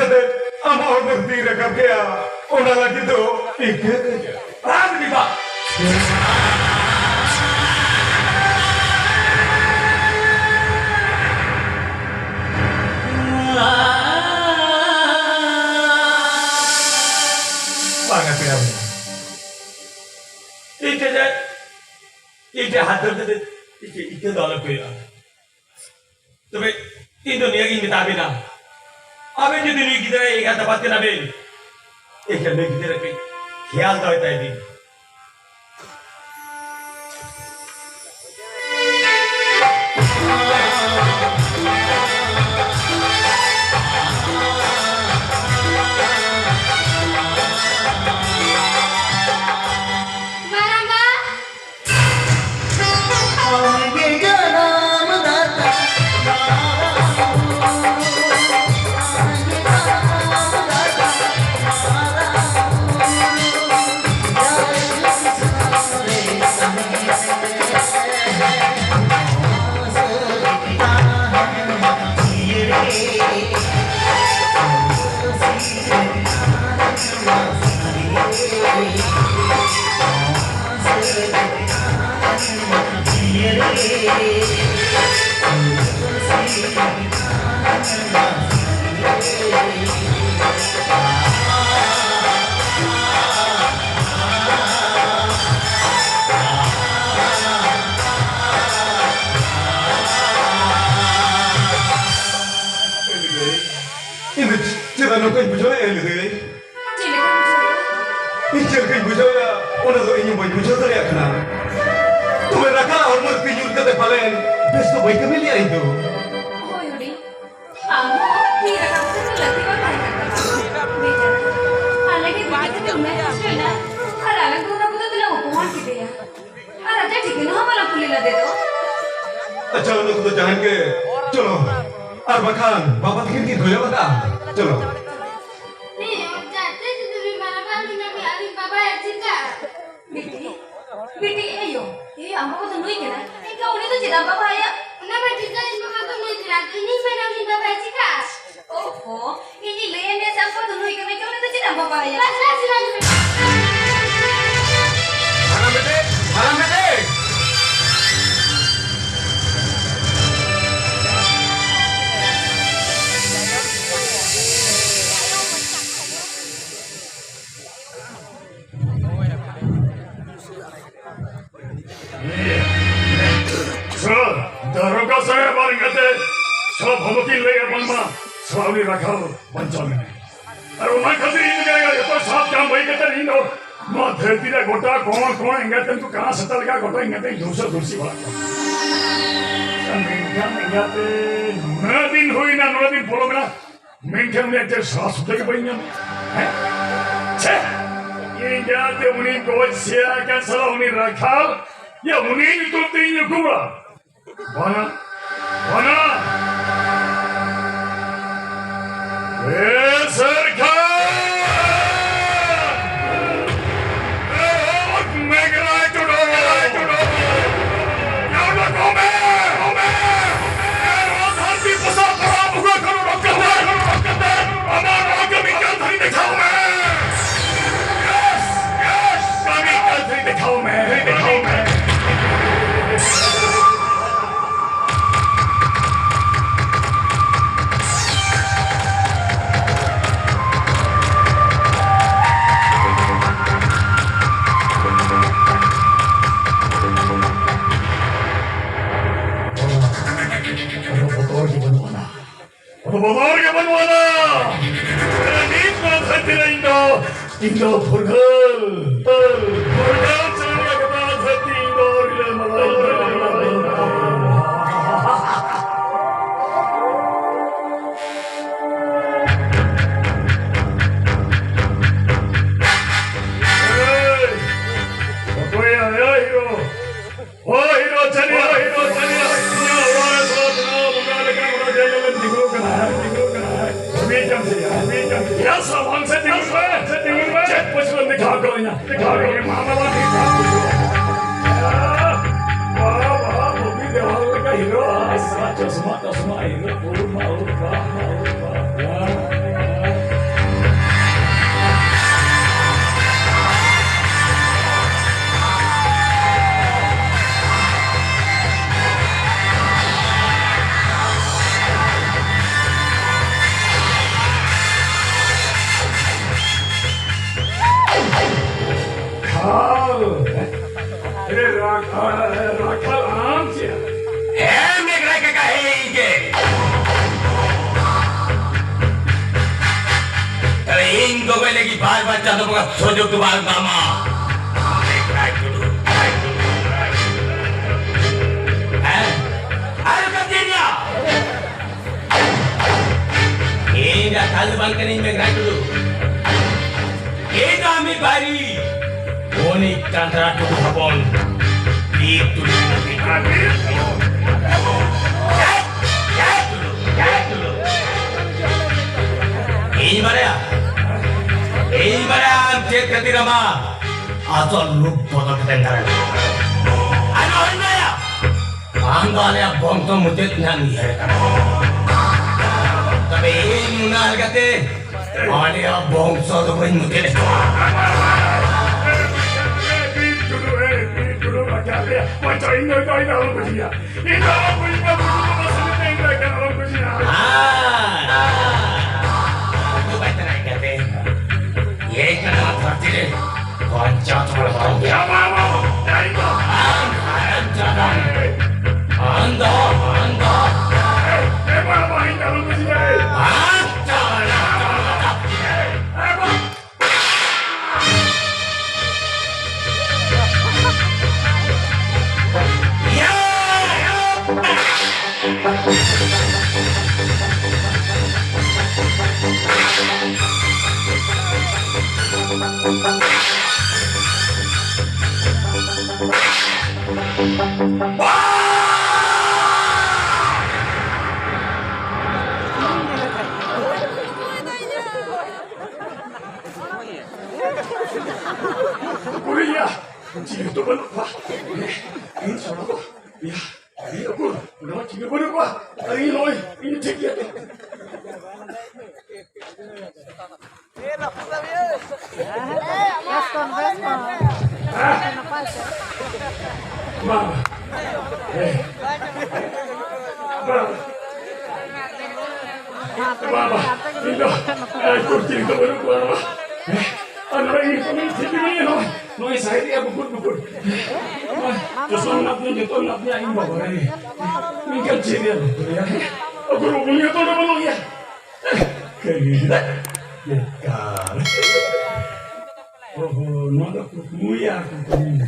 ᱟᱢᱟᱜ ᱦᱚᱲᱢᱚ ᱛᱤ ᱨᱟᱠᱟᱵ ᱠᱮᱜᱼᱟ, ᱚᱱᱟ ᱞᱟᱹᱜᱤᱫ ᱫᱚ ᱤᱠᱟᱹ ᱨᱟᱡᱽ ᱵᱤᱵᱷᱟᱜᱽ᱾ ᱵᱟᱝᱟ ᱯᱮᱲᱟ ᱵᱚᱭᱦᱟ᱾ ᱤᱧ ᱴᱷᱮᱱ ᱤᱧ ᱴᱷᱮᱱ ᱦᱟᱛ ᱡᱳᱲ ᱠᱟᱛᱮ ᱤᱠᱟᱹ, ᱤᱠᱟᱹ ᱫᱚ ᱟᱞᱚ ᱯᱮ ᱦᱩᱭᱩᱜᱼᱟ᱾ ᱛᱚᱵᱮ ᱤᱧ ᱫᱚ ᱱᱤᱭᱟᱹ ᱜᱤᱧ ᱢᱮᱛᱟ ᱵᱤᱱᱟ, ᱟᱵᱮᱱ ᱡᱩᱫᱤ ᱱᱩᱭ ᱜᱤᱫᱽᱨᱟᱹ ᱮᱸᱜᱟᱛ ᱟᱯᱟᱛ ᱠᱟᱱᱟ ᱵᱮᱱ, ᱮᱱᱠᱷᱟᱱ ᱱᱩᱭ ᱜᱤᱫᱽᱨᱟᱹ ᱠᱟᱹᱡ ᱠᱷᱮᱭᱟᱞ ᱫᱚᱦᱚᱭ ᱛᱟᱭ ᱵᱤᱱ᱾ ᱢᱟᱨᱟᱝᱵᱟ, ᱤᱧ ᱫᱚ ᱪᱮᱫᱟᱜ ᱱᱚᱝᱠᱟᱧ ᱵᱩᱡᱷᱟᱹᱣᱮᱫᱼᱟ ᱞᱟᱹᱭ ᱫᱟᱹᱧ? ᱪᱮᱫ ᱞᱮᱠᱟᱢ ᱵᱩᱡᱷᱟᱹᱣᱮᱫᱼᱟ? ᱤᱧ ᱪᱮᱫ ᱞᱮᱠᱟᱧ ᱵᱩᱡᱷᱟᱹᱣᱮᱫᱼᱟ, ᱚᱱᱟ ᱫᱚ ᱤᱧ ᱦᱚᱸ ᱵᱟᱹᱧ ᱵᱩᱡᱷᱟᱹᱣ ᱫᱟᱲᱮᱭᱟᱜ ᱠᱟᱱᱟ᱾ ᱛᱚᱵᱮ ᱨᱟᱠᱷᱟ ᱦᱚᱲᱢᱚ ᱛᱤ ᱧᱩᱨ ᱠᱟᱛᱮ ᱯᱟᱞᱮᱱ ᱵᱮᱥ ᱫᱚ ᱵᱟᱹᱧ ᱠᱟᱹᱢᱤ ᱞᱮᱫᱼᱟ ᱤᱧ ᱫᱚ᱾ ᱦᱳᱭ ᱦᱩᱰᱤᱧ, ᱟᱢ ᱦᱚᱸ ᱛᱤ ᱨᱟᱠᱟᱵ ᱠᱟᱛᱮ ᱞᱟᱹᱠᱛᱤ ᱵᱟᱝ ᱛᱟᱦᱮᱸ ᱠᱟᱱ ᱛᱟᱢᱟ᱾ ᱵᱮᱴᱟ, ᱟᱞᱮ ᱜᱮ ᱵᱤᱴᱤ ᱠᱟᱛᱮ ᱩᱱᱟᱹᱜ ᱠᱚᱥᱴᱚᱭᱮᱱᱟ, ᱟᱨ ᱟᱞᱮ ᱫᱚ ᱚᱱᱟ ᱠᱚᱫᱚ ᱛᱮᱞᱮ ᱚᱯᱚᱢᱟᱱ ᱠᱮᱫᱮᱭᱟ᱾ ᱟᱨ ᱟᱡᱟᱜ ᱴᱷᱤᱠᱟᱹᱱᱟ ᱦᱚᱸ ᱵᱟᱞᱟᱝ ᱠᱩᱞᱤ ᱞᱮᱫᱮ ᱫᱚ᱾ ᱟᱪᱪᱷᱟ, ᱚᱱᱟ ᱠᱚᱫᱚ ᱡᱟᱦᱟᱸᱭ ᱜᱮ, ᱪᱚᱞᱚ᱾ ᱟᱨ ᱵᱟᱠᱷᱟᱱ ᱵᱟᱵᱟ ᱛᱟᱹᱠᱤᱱ ᱠᱤᱱ ᱜᱚᱡᱚᱜ ᱞᱟᱜᱟᱜᱼᱟ᱾ ᱪᱚᱞᱚ᱾ ᱦᱮᱸ, ᱡᱟᱛᱮ ᱡᱩᱫᱤ ᱢᱟᱨᱟᱝᱵᱟ ᱢᱮᱱᱟ ᱟᱹᱞᱤᱧ ᱵᱟᱵᱟᱭ ᱪᱤᱠᱟᱹᱜᱼᱟ᱾ ᱵᱤᱴᱤ, ᱵᱤᱴᱤ, ᱮᱭᱳ, ᱮᱭᱳ, ᱟᱢ ᱵᱟᱵᱟ ᱫᱚ ᱱᱩᱭ ᱠᱟᱱᱟᱭ᱾ ᱮᱱᱠᱷᱟᱱ ᱩᱱᱤ ᱫᱚ ᱪᱮᱫᱟᱜ ᱵᱟᱵᱟᱭᱟ? ᱚᱱᱟ ᱢᱟ ᱴᱷᱤᱠ ᱜᱮ, ᱤᱧ ᱵᱟᱵᱟ ᱫᱚ ᱱᱩᱭ ᱠᱟᱱᱟᱭ᱾ ᱤᱧᱤᱧ ᱢᱮᱱᱟ ᱩᱱᱤ ᱵᱟᱵᱟᱭ ᱪᱤᱠᱟᱹᱜᱼᱟ᱾ ᱚ, ᱚᱦᱚ, ᱤᱧᱤᱧ ᱞᱟᱹᱭᱟᱭ ᱢᱮᱭᱟ ᱥᱮ ᱟᱢ ᱫᱚ ᱱᱩᱭ ᱠᱟᱱᱟᱭ ᱪᱚ, ᱩᱱᱤ ᱫᱚ ᱪᱮᱫᱟᱜ ᱮᱢ ᱵᱟᱵᱟᱭᱟ? ᱢᱟᱨᱟᱝ ᱵᱮᱴᱮ, ᱢᱟᱨᱟᱝ ᱵᱮᱴᱮ᱾ ᱥᱟᱨ, ᱫᱟᱨᱚᱜᱟ ᱥᱟᱦᱮᱵ ᱟᱨ ᱤᱧ ᱜᱟᱛᱮ ᱥᱟᱵ ᱦᱚᱲ ᱠᱤᱱ ᱞᱟᱹᱭᱟ ᱵᱟᱝᱢᱟ ᱥᱟᱨ ᱩᱱᱤ ᱨᱟᱠᱷᱟᱞ ᱵᱟᱧᱪᱟᱣ ᱢᱮᱱᱟᱭᱟ᱾ ᱟᱨ ᱚᱱᱟ ᱠᱷᱟᱹᱛᱤᱨ ᱤᱧ ᱫᱚ ᱡᱚᱛᱚ ᱥᱟᱵ ᱡᱟᱢ ᱵᱟᱹᱜᱤ ᱠᱟᱛᱮ ᱤᱧ ᱫᱚ ᱱᱚᱣᱟ ᱫᱷᱟᱹᱨᱛᱤ ᱨᱮ ᱜᱚᱴᱟ ᱠᱚᱬ ᱠᱚᱬ ᱮᱸᱜᱟᱛᱮᱢ ᱠᱚ ᱠᱟᱬᱟ ᱥᱮᱛᱟ ᱞᱮᱠᱟ ᱜᱚᱴᱟ ᱮᱸᱜᱟᱛᱮᱧ ᱫᱷᱩᱥᱟᱹ ᱫᱷᱩᱥᱤ ᱵᱟᱲᱟᱜ ᱠᱟᱱᱟ᱾ ᱢᱮᱱᱠᱷᱟᱱ ᱮᱸᱜᱟᱛᱮ ᱱᱩᱱᱟᱹᱜ ᱫᱤᱱ ᱦᱩᱭᱱᱟ, ᱱᱩᱱᱟᱹᱜ ᱫᱤᱱ ᱯᱚᱞᱚᱢ ᱮᱱᱟ, ᱢᱮᱱᱠᱷᱟᱱ ᱩᱱᱤᱭᱟᱜ ᱪᱮᱫ ᱥᱟᱦᱟ ᱥᱩᱫᱷᱟᱹ ᱜᱮ ᱵᱟᱹᱧ ᱧᱟᱢ᱾ ᱦᱮᱸ? ᱪᱮ? ᱤᱧ ᱡᱟᱦᱟᱸᱛᱮ ᱩᱱᱤ ᱜᱚᱡ ᱥᱮᱭᱟ ᱟᱠᱟᱱ ᱥᱟᱞᱟ ᱩᱱᱤ ᱨᱟᱠᱷᱟᱞ, ᱭᱟ ᱩᱱᱤ ᱧᱩᱛᱩᱢ ᱛᱮ ᱤᱧ ᱧᱩᱛᱩᱢᱟ᱾ ᱵᱟᱱᱟ, ᱵᱟᱱᱟ᱾ ᱮ ᱥᱮᱨ ᱠᱷᱟᱱ! ᱮ ᱦᱚᱲ ᱢᱮᱜᱽᱨᱟᱭ ᱴᱩᱰᱩ! ᱧᱟᱢ ᱞᱮᱠᱚ ᱢᱮ! ᱮ ᱱᱚᱣᱟ ᱫᱷᱟᱹᱨᱛᱤ ᱯᱚᱥᱟ ᱯᱚᱨᱟ ᱵᱷᱩᱜᱟᱹᱜ ᱠᱷᱚᱱ ᱚᱰᱚᱠ ᱠᱟᱛᱮ, ᱚᱰᱚᱠ ᱠᱟᱛᱮ, ᱟᱢᱟᱜ ᱱᱚᱣᱟ ᱠᱟᱹᱢᱤ ᱠᱟᱱ ᱫᱷᱟᱹᱨᱤᱡ ᱫᱮᱠᱷᱟᱣ ᱢᱮ! Yes! Yes! ᱠᱟᱹᱢᱤ ᱠᱟᱱ ᱫᱷᱟᱹᱨᱤᱡ ᱫᱮᱠᱷᱟᱣ ᱢᱮ! ᱫᱮᱠᱷᱟᱣ ᱢᱮ! ᱵᱚᱛᱚᱨ ᱜᱮ ᱵᱟᱹᱱᱩᱜ ᱟᱱᱟ᱾ ᱵᱚᱛᱚᱨ ᱜᱮ ᱵᱟᱹᱱᱩᱜ ᱟᱱᱟ᱾ ᱱᱤᱛ ᱱᱚᱣᱟ ᱫᱷᱟᱹᱨᱛᱤ ᱨᱮ ᱤᱧ ᱫᱚ, ᱤᱧ ᱫᱚ ᱯᱷᱩᱨᱜᱟᱹᱞ, ᱯᱷᱩᱨᱜᱟᱹᱞ ᱪᱟᱸᱫ ᱞᱮᱠᱟ ᱫᱷᱟᱹᱨᱛᱤ ᱤᱧ ᱫᱚ ᱨᱤᱞᱟᱹᱢᱟᱞᱟ᱾ ᱮᱭ, ᱚᱠᱚᱭᱟ, ᱮᱭ ᱦᱤᱨᱳ? ᱦᱳᱭ, ᱦᱤᱨᱳ, ᱪᱟᱹᱞᱤᱭᱟ, ᱦᱤᱨᱳ, ᱪᱟᱹᱞᱤᱭᱟ᱾ ᱤᱧᱟᱹᱜ ᱚᱲᱟᱜ ᱨᱮ ᱛᱷᱚᱲᱟ ᱵᱮᱱᱟᱣ ᱵᱚᱸᱜᱟ ᱞᱮᱠᱟ ᱚᱱᱟ ᱡᱟᱭᱜᱟ ᱨᱮ ᱛᱤᱸᱜᱩ ᱠᱟᱱᱟ, ᱛᱤᱸᱜᱩ ᱠᱟᱱᱟ᱾ ᱵᱷᱟᱹᱵᱤ ᱪᱟᱢ ᱥᱮ, ᱵᱷᱟᱹᱵᱤ ᱪᱟᱢ ᱥᱮ᱾ ᱭᱟ ᱥᱟᱢᱟᱝ ᱥᱮ ᱛᱤᱸᱜᱩ ᱢᱮ, ᱥᱮ ᱛᱤᱸᱜᱩ ᱢᱮ᱾ ᱪᱮᱫ ᱯᱚᱪᱷᱞᱟᱹᱢ ᱫᱮᱠᱷᱟᱣ ᱠᱟᱹᱧᱟ? ᱫᱮᱠᱷᱟᱣ ᱠᱟᱹᱧᱟ, ᱢᱟ ᱵᱟᱵᱟ, ᱴᱷᱤᱠ ᱴᱷᱟᱠ ᱵᱩᱡᱷᱟᱹᱣ᱾ ᱭᱟ, ᱵᱟᱵᱟ, ᱵᱟᱵᱟ, ᱵᱚᱵᱤ ᱫᱮᱣᱟᱞ ᱞᱮᱠᱟ ᱦᱤᱨᱳ, ᱟᱭ ᱥᱟ, ᱪᱚᱥᱢᱟ, ᱪᱚᱥᱢᱟ, ᱦᱤᱨᱳ, ᱩᱨᱩᱢ ᱢᱟ, ᱩᱨᱩᱢ ᱢᱟ, ᱩᱨᱩᱢ ᱢᱟ᱾ ᱟᱫᱚ ᱵᱚᱸᱜᱟ ᱥᱩᱡᱳᱜᱽ ᱫᱚ ᱵᱟᱝ ᱧᱟᱢᱟ᱾ ᱦᱮᱸ? ᱟᱨ ᱠᱟᱹᱴᱤᱡ ᱨᱮᱭᱟᱜ ᱤᱧ ᱫᱚ ᱟᱠᱟᱞ ᱫᱚ ᱵᱟᱝ ᱠᱟᱹᱱᱟᱹᱧ ᱢᱮᱜᱷᱱᱟ ᱴᱩᱰᱩ᱾ ᱤᱧ ᱫᱚ ᱟᱢᱤᱡ ᱵᱟᱹᱭᱨᱤ᱾ ᱩᱱᱤ ᱪᱟᱸᱫᱽᱨᱟ ᱴᱩᱰᱩ ᱦᱚᱯᱚᱱ᱾ ᱵᱤᱨ ᱴᱩᱰᱩ᱾ ᱤᱧ ᱵᱟᱲᱟᱭᱟ᱾ ᱤᱧ ᱵᱟᱲᱟᱭᱟ ᱟᱢ ᱪᱮᱫ ᱠᱷᱟᱹᱛᱤᱨ ᱟᱢᱟᱜ ᱟᱥᱚᱞ ᱨᱩᱯ ᱵᱚᱫᱚᱞ ᱠᱟᱛᱮᱢ ᱫᱟᱬᱟᱱᱟ᱾ ᱟᱨ ᱱᱚᱜᱼᱚᱭ ᱢᱮᱱᱟ, ᱟᱢ ᱫᱚ ᱟᱞᱮᱭᱟᱜ ᱵᱚᱝᱥᱚ ᱢᱩᱪᱟᱹᱫ ᱨᱮᱱᱟᱜ ᱩᱭᱦᱟᱹᱨ ᱠᱟᱱᱟ᱾ ᱛᱚᱵᱮ ᱤᱧ ᱚᱱᱟ ᱞᱮᱠᱟᱛᱮ ᱟᱞᱮᱭᱟᱜ ᱵᱚᱝᱥᱚ ᱫᱚ ᱵᱟᱹᱧ ᱢᱩᱪᱟᱹᱫ ᱦᱚᱪᱚᱣᱟᱜᱼᱟ᱾ ᱟᱨ ᱩᱱᱠᱩ ᱵᱟᱭ ᱛᱟᱦᱮᱸ ᱠᱟᱛᱮ, ᱤᱧ ᱱᱚᱣᱟ ᱫᱷᱟᱹᱨᱛᱤ ᱨᱮ ᱵᱟᱧᱪᱟᱣ ᱛᱷᱚᱲ ᱦᱚᱲ ᱜᱮᱭᱟ᱾ ᱟᱢ ᱦᱟᱨᱟᱢ ᱡᱟᱫᱟ᱾ ᱟᱢ ᱫᱚ, ᱟᱢ ᱫᱚ᱾ ᱟᱢ ᱪᱟᱞᱟᱜ᱾ ᱩᱠᱩᱨᱭᱟ, ᱡᱤᱣᱤ ᱫᱚ ᱵᱟᱹᱱᱩᱜ ᱠᱚᱣᱟ᱾ ᱤᱧ ᱥᱚᱲᱚ ᱠᱚ, ᱭᱟ, ᱤᱧ ᱩᱠᱩᱨ, ᱱᱚᱣᱟ ᱡᱤᱣᱤ ᱵᱟᱹᱱᱩᱜ ᱠᱚᱣᱟ᱾ ᱟᱨ ᱤᱧ ᱱᱚᱜᱼᱚᱭ, ᱤᱧ ᱴᱷᱤᱠ ᱜᱮᱭᱟ᱾ ᱵᱮᱥ ᱠᱚ, ᱵᱮᱥ ᱠᱚ᱾ ᱱᱟᱯᱟᱭ ᱛᱮ᱾ ᱵᱟᱵᱟ᱾ ᱦᱮᱸ᱾ ᱵᱟᱵᱟ᱾ ᱵᱟᱵᱟ, ᱤᱧ ᱫᱚ, ᱮ, ᱠᱩᱨᱪᱤ ᱨᱮᱫᱚ ᱵᱟᱹᱱᱩᱜ ᱠᱚᱣᱟ, ᱵᱟᱵᱟ᱾ ᱦᱮᱸ? ᱟᱨ ᱱᱚᱰᱮ ᱤᱧ ᱠᱚ ᱢᱤᱫ ᱴᱷᱤᱠ ᱢᱮᱱᱟᱭᱟ, ᱱᱚᱜᱼᱚᱭ, ᱱᱚᱜᱼᱚᱭ ᱥᱟᱭ ᱨᱮᱭᱟᱜ ᱵᱩᱠᱩᱴ, ᱵᱩᱠᱩᱴ᱾ ᱱᱚᱜᱼᱚᱭ ᱪᱚᱥᱢᱟ ᱢᱮᱱᱟᱜ ᱛᱤᱧᱟ, ᱡᱚᱛᱚ ᱢᱮᱱᱟᱜ ᱛᱤᱧᱟ, ᱤᱧ ᱵᱟᱵᱟ ᱨᱮ᱾ ᱢᱮᱱᱠᱷᱟᱱ ᱪᱮᱫ ᱨᱮᱭᱟᱜ ᱵᱩᱠᱩᱴ ᱨᱮᱭᱟᱜ, ᱦᱮᱸ? ᱩᱠᱩᱨ ᱩᱱᱤ ᱦᱚᱸᱛᱚ ᱱᱚᱰᱮ ᱵᱟᱹᱱᱩᱜ ᱮᱭᱟ᱾ ᱠᱟᱹᱢᱤ ᱜᱤᱫᱽᱨᱟᱹ᱾ ᱵᱮᱠᱟᱨ᱾ ᱱᱚᱣᱟ ᱫᱚ ᱠᱩᱠᱢᱩᱭᱟ, ᱠᱩᱠᱢᱩ᱾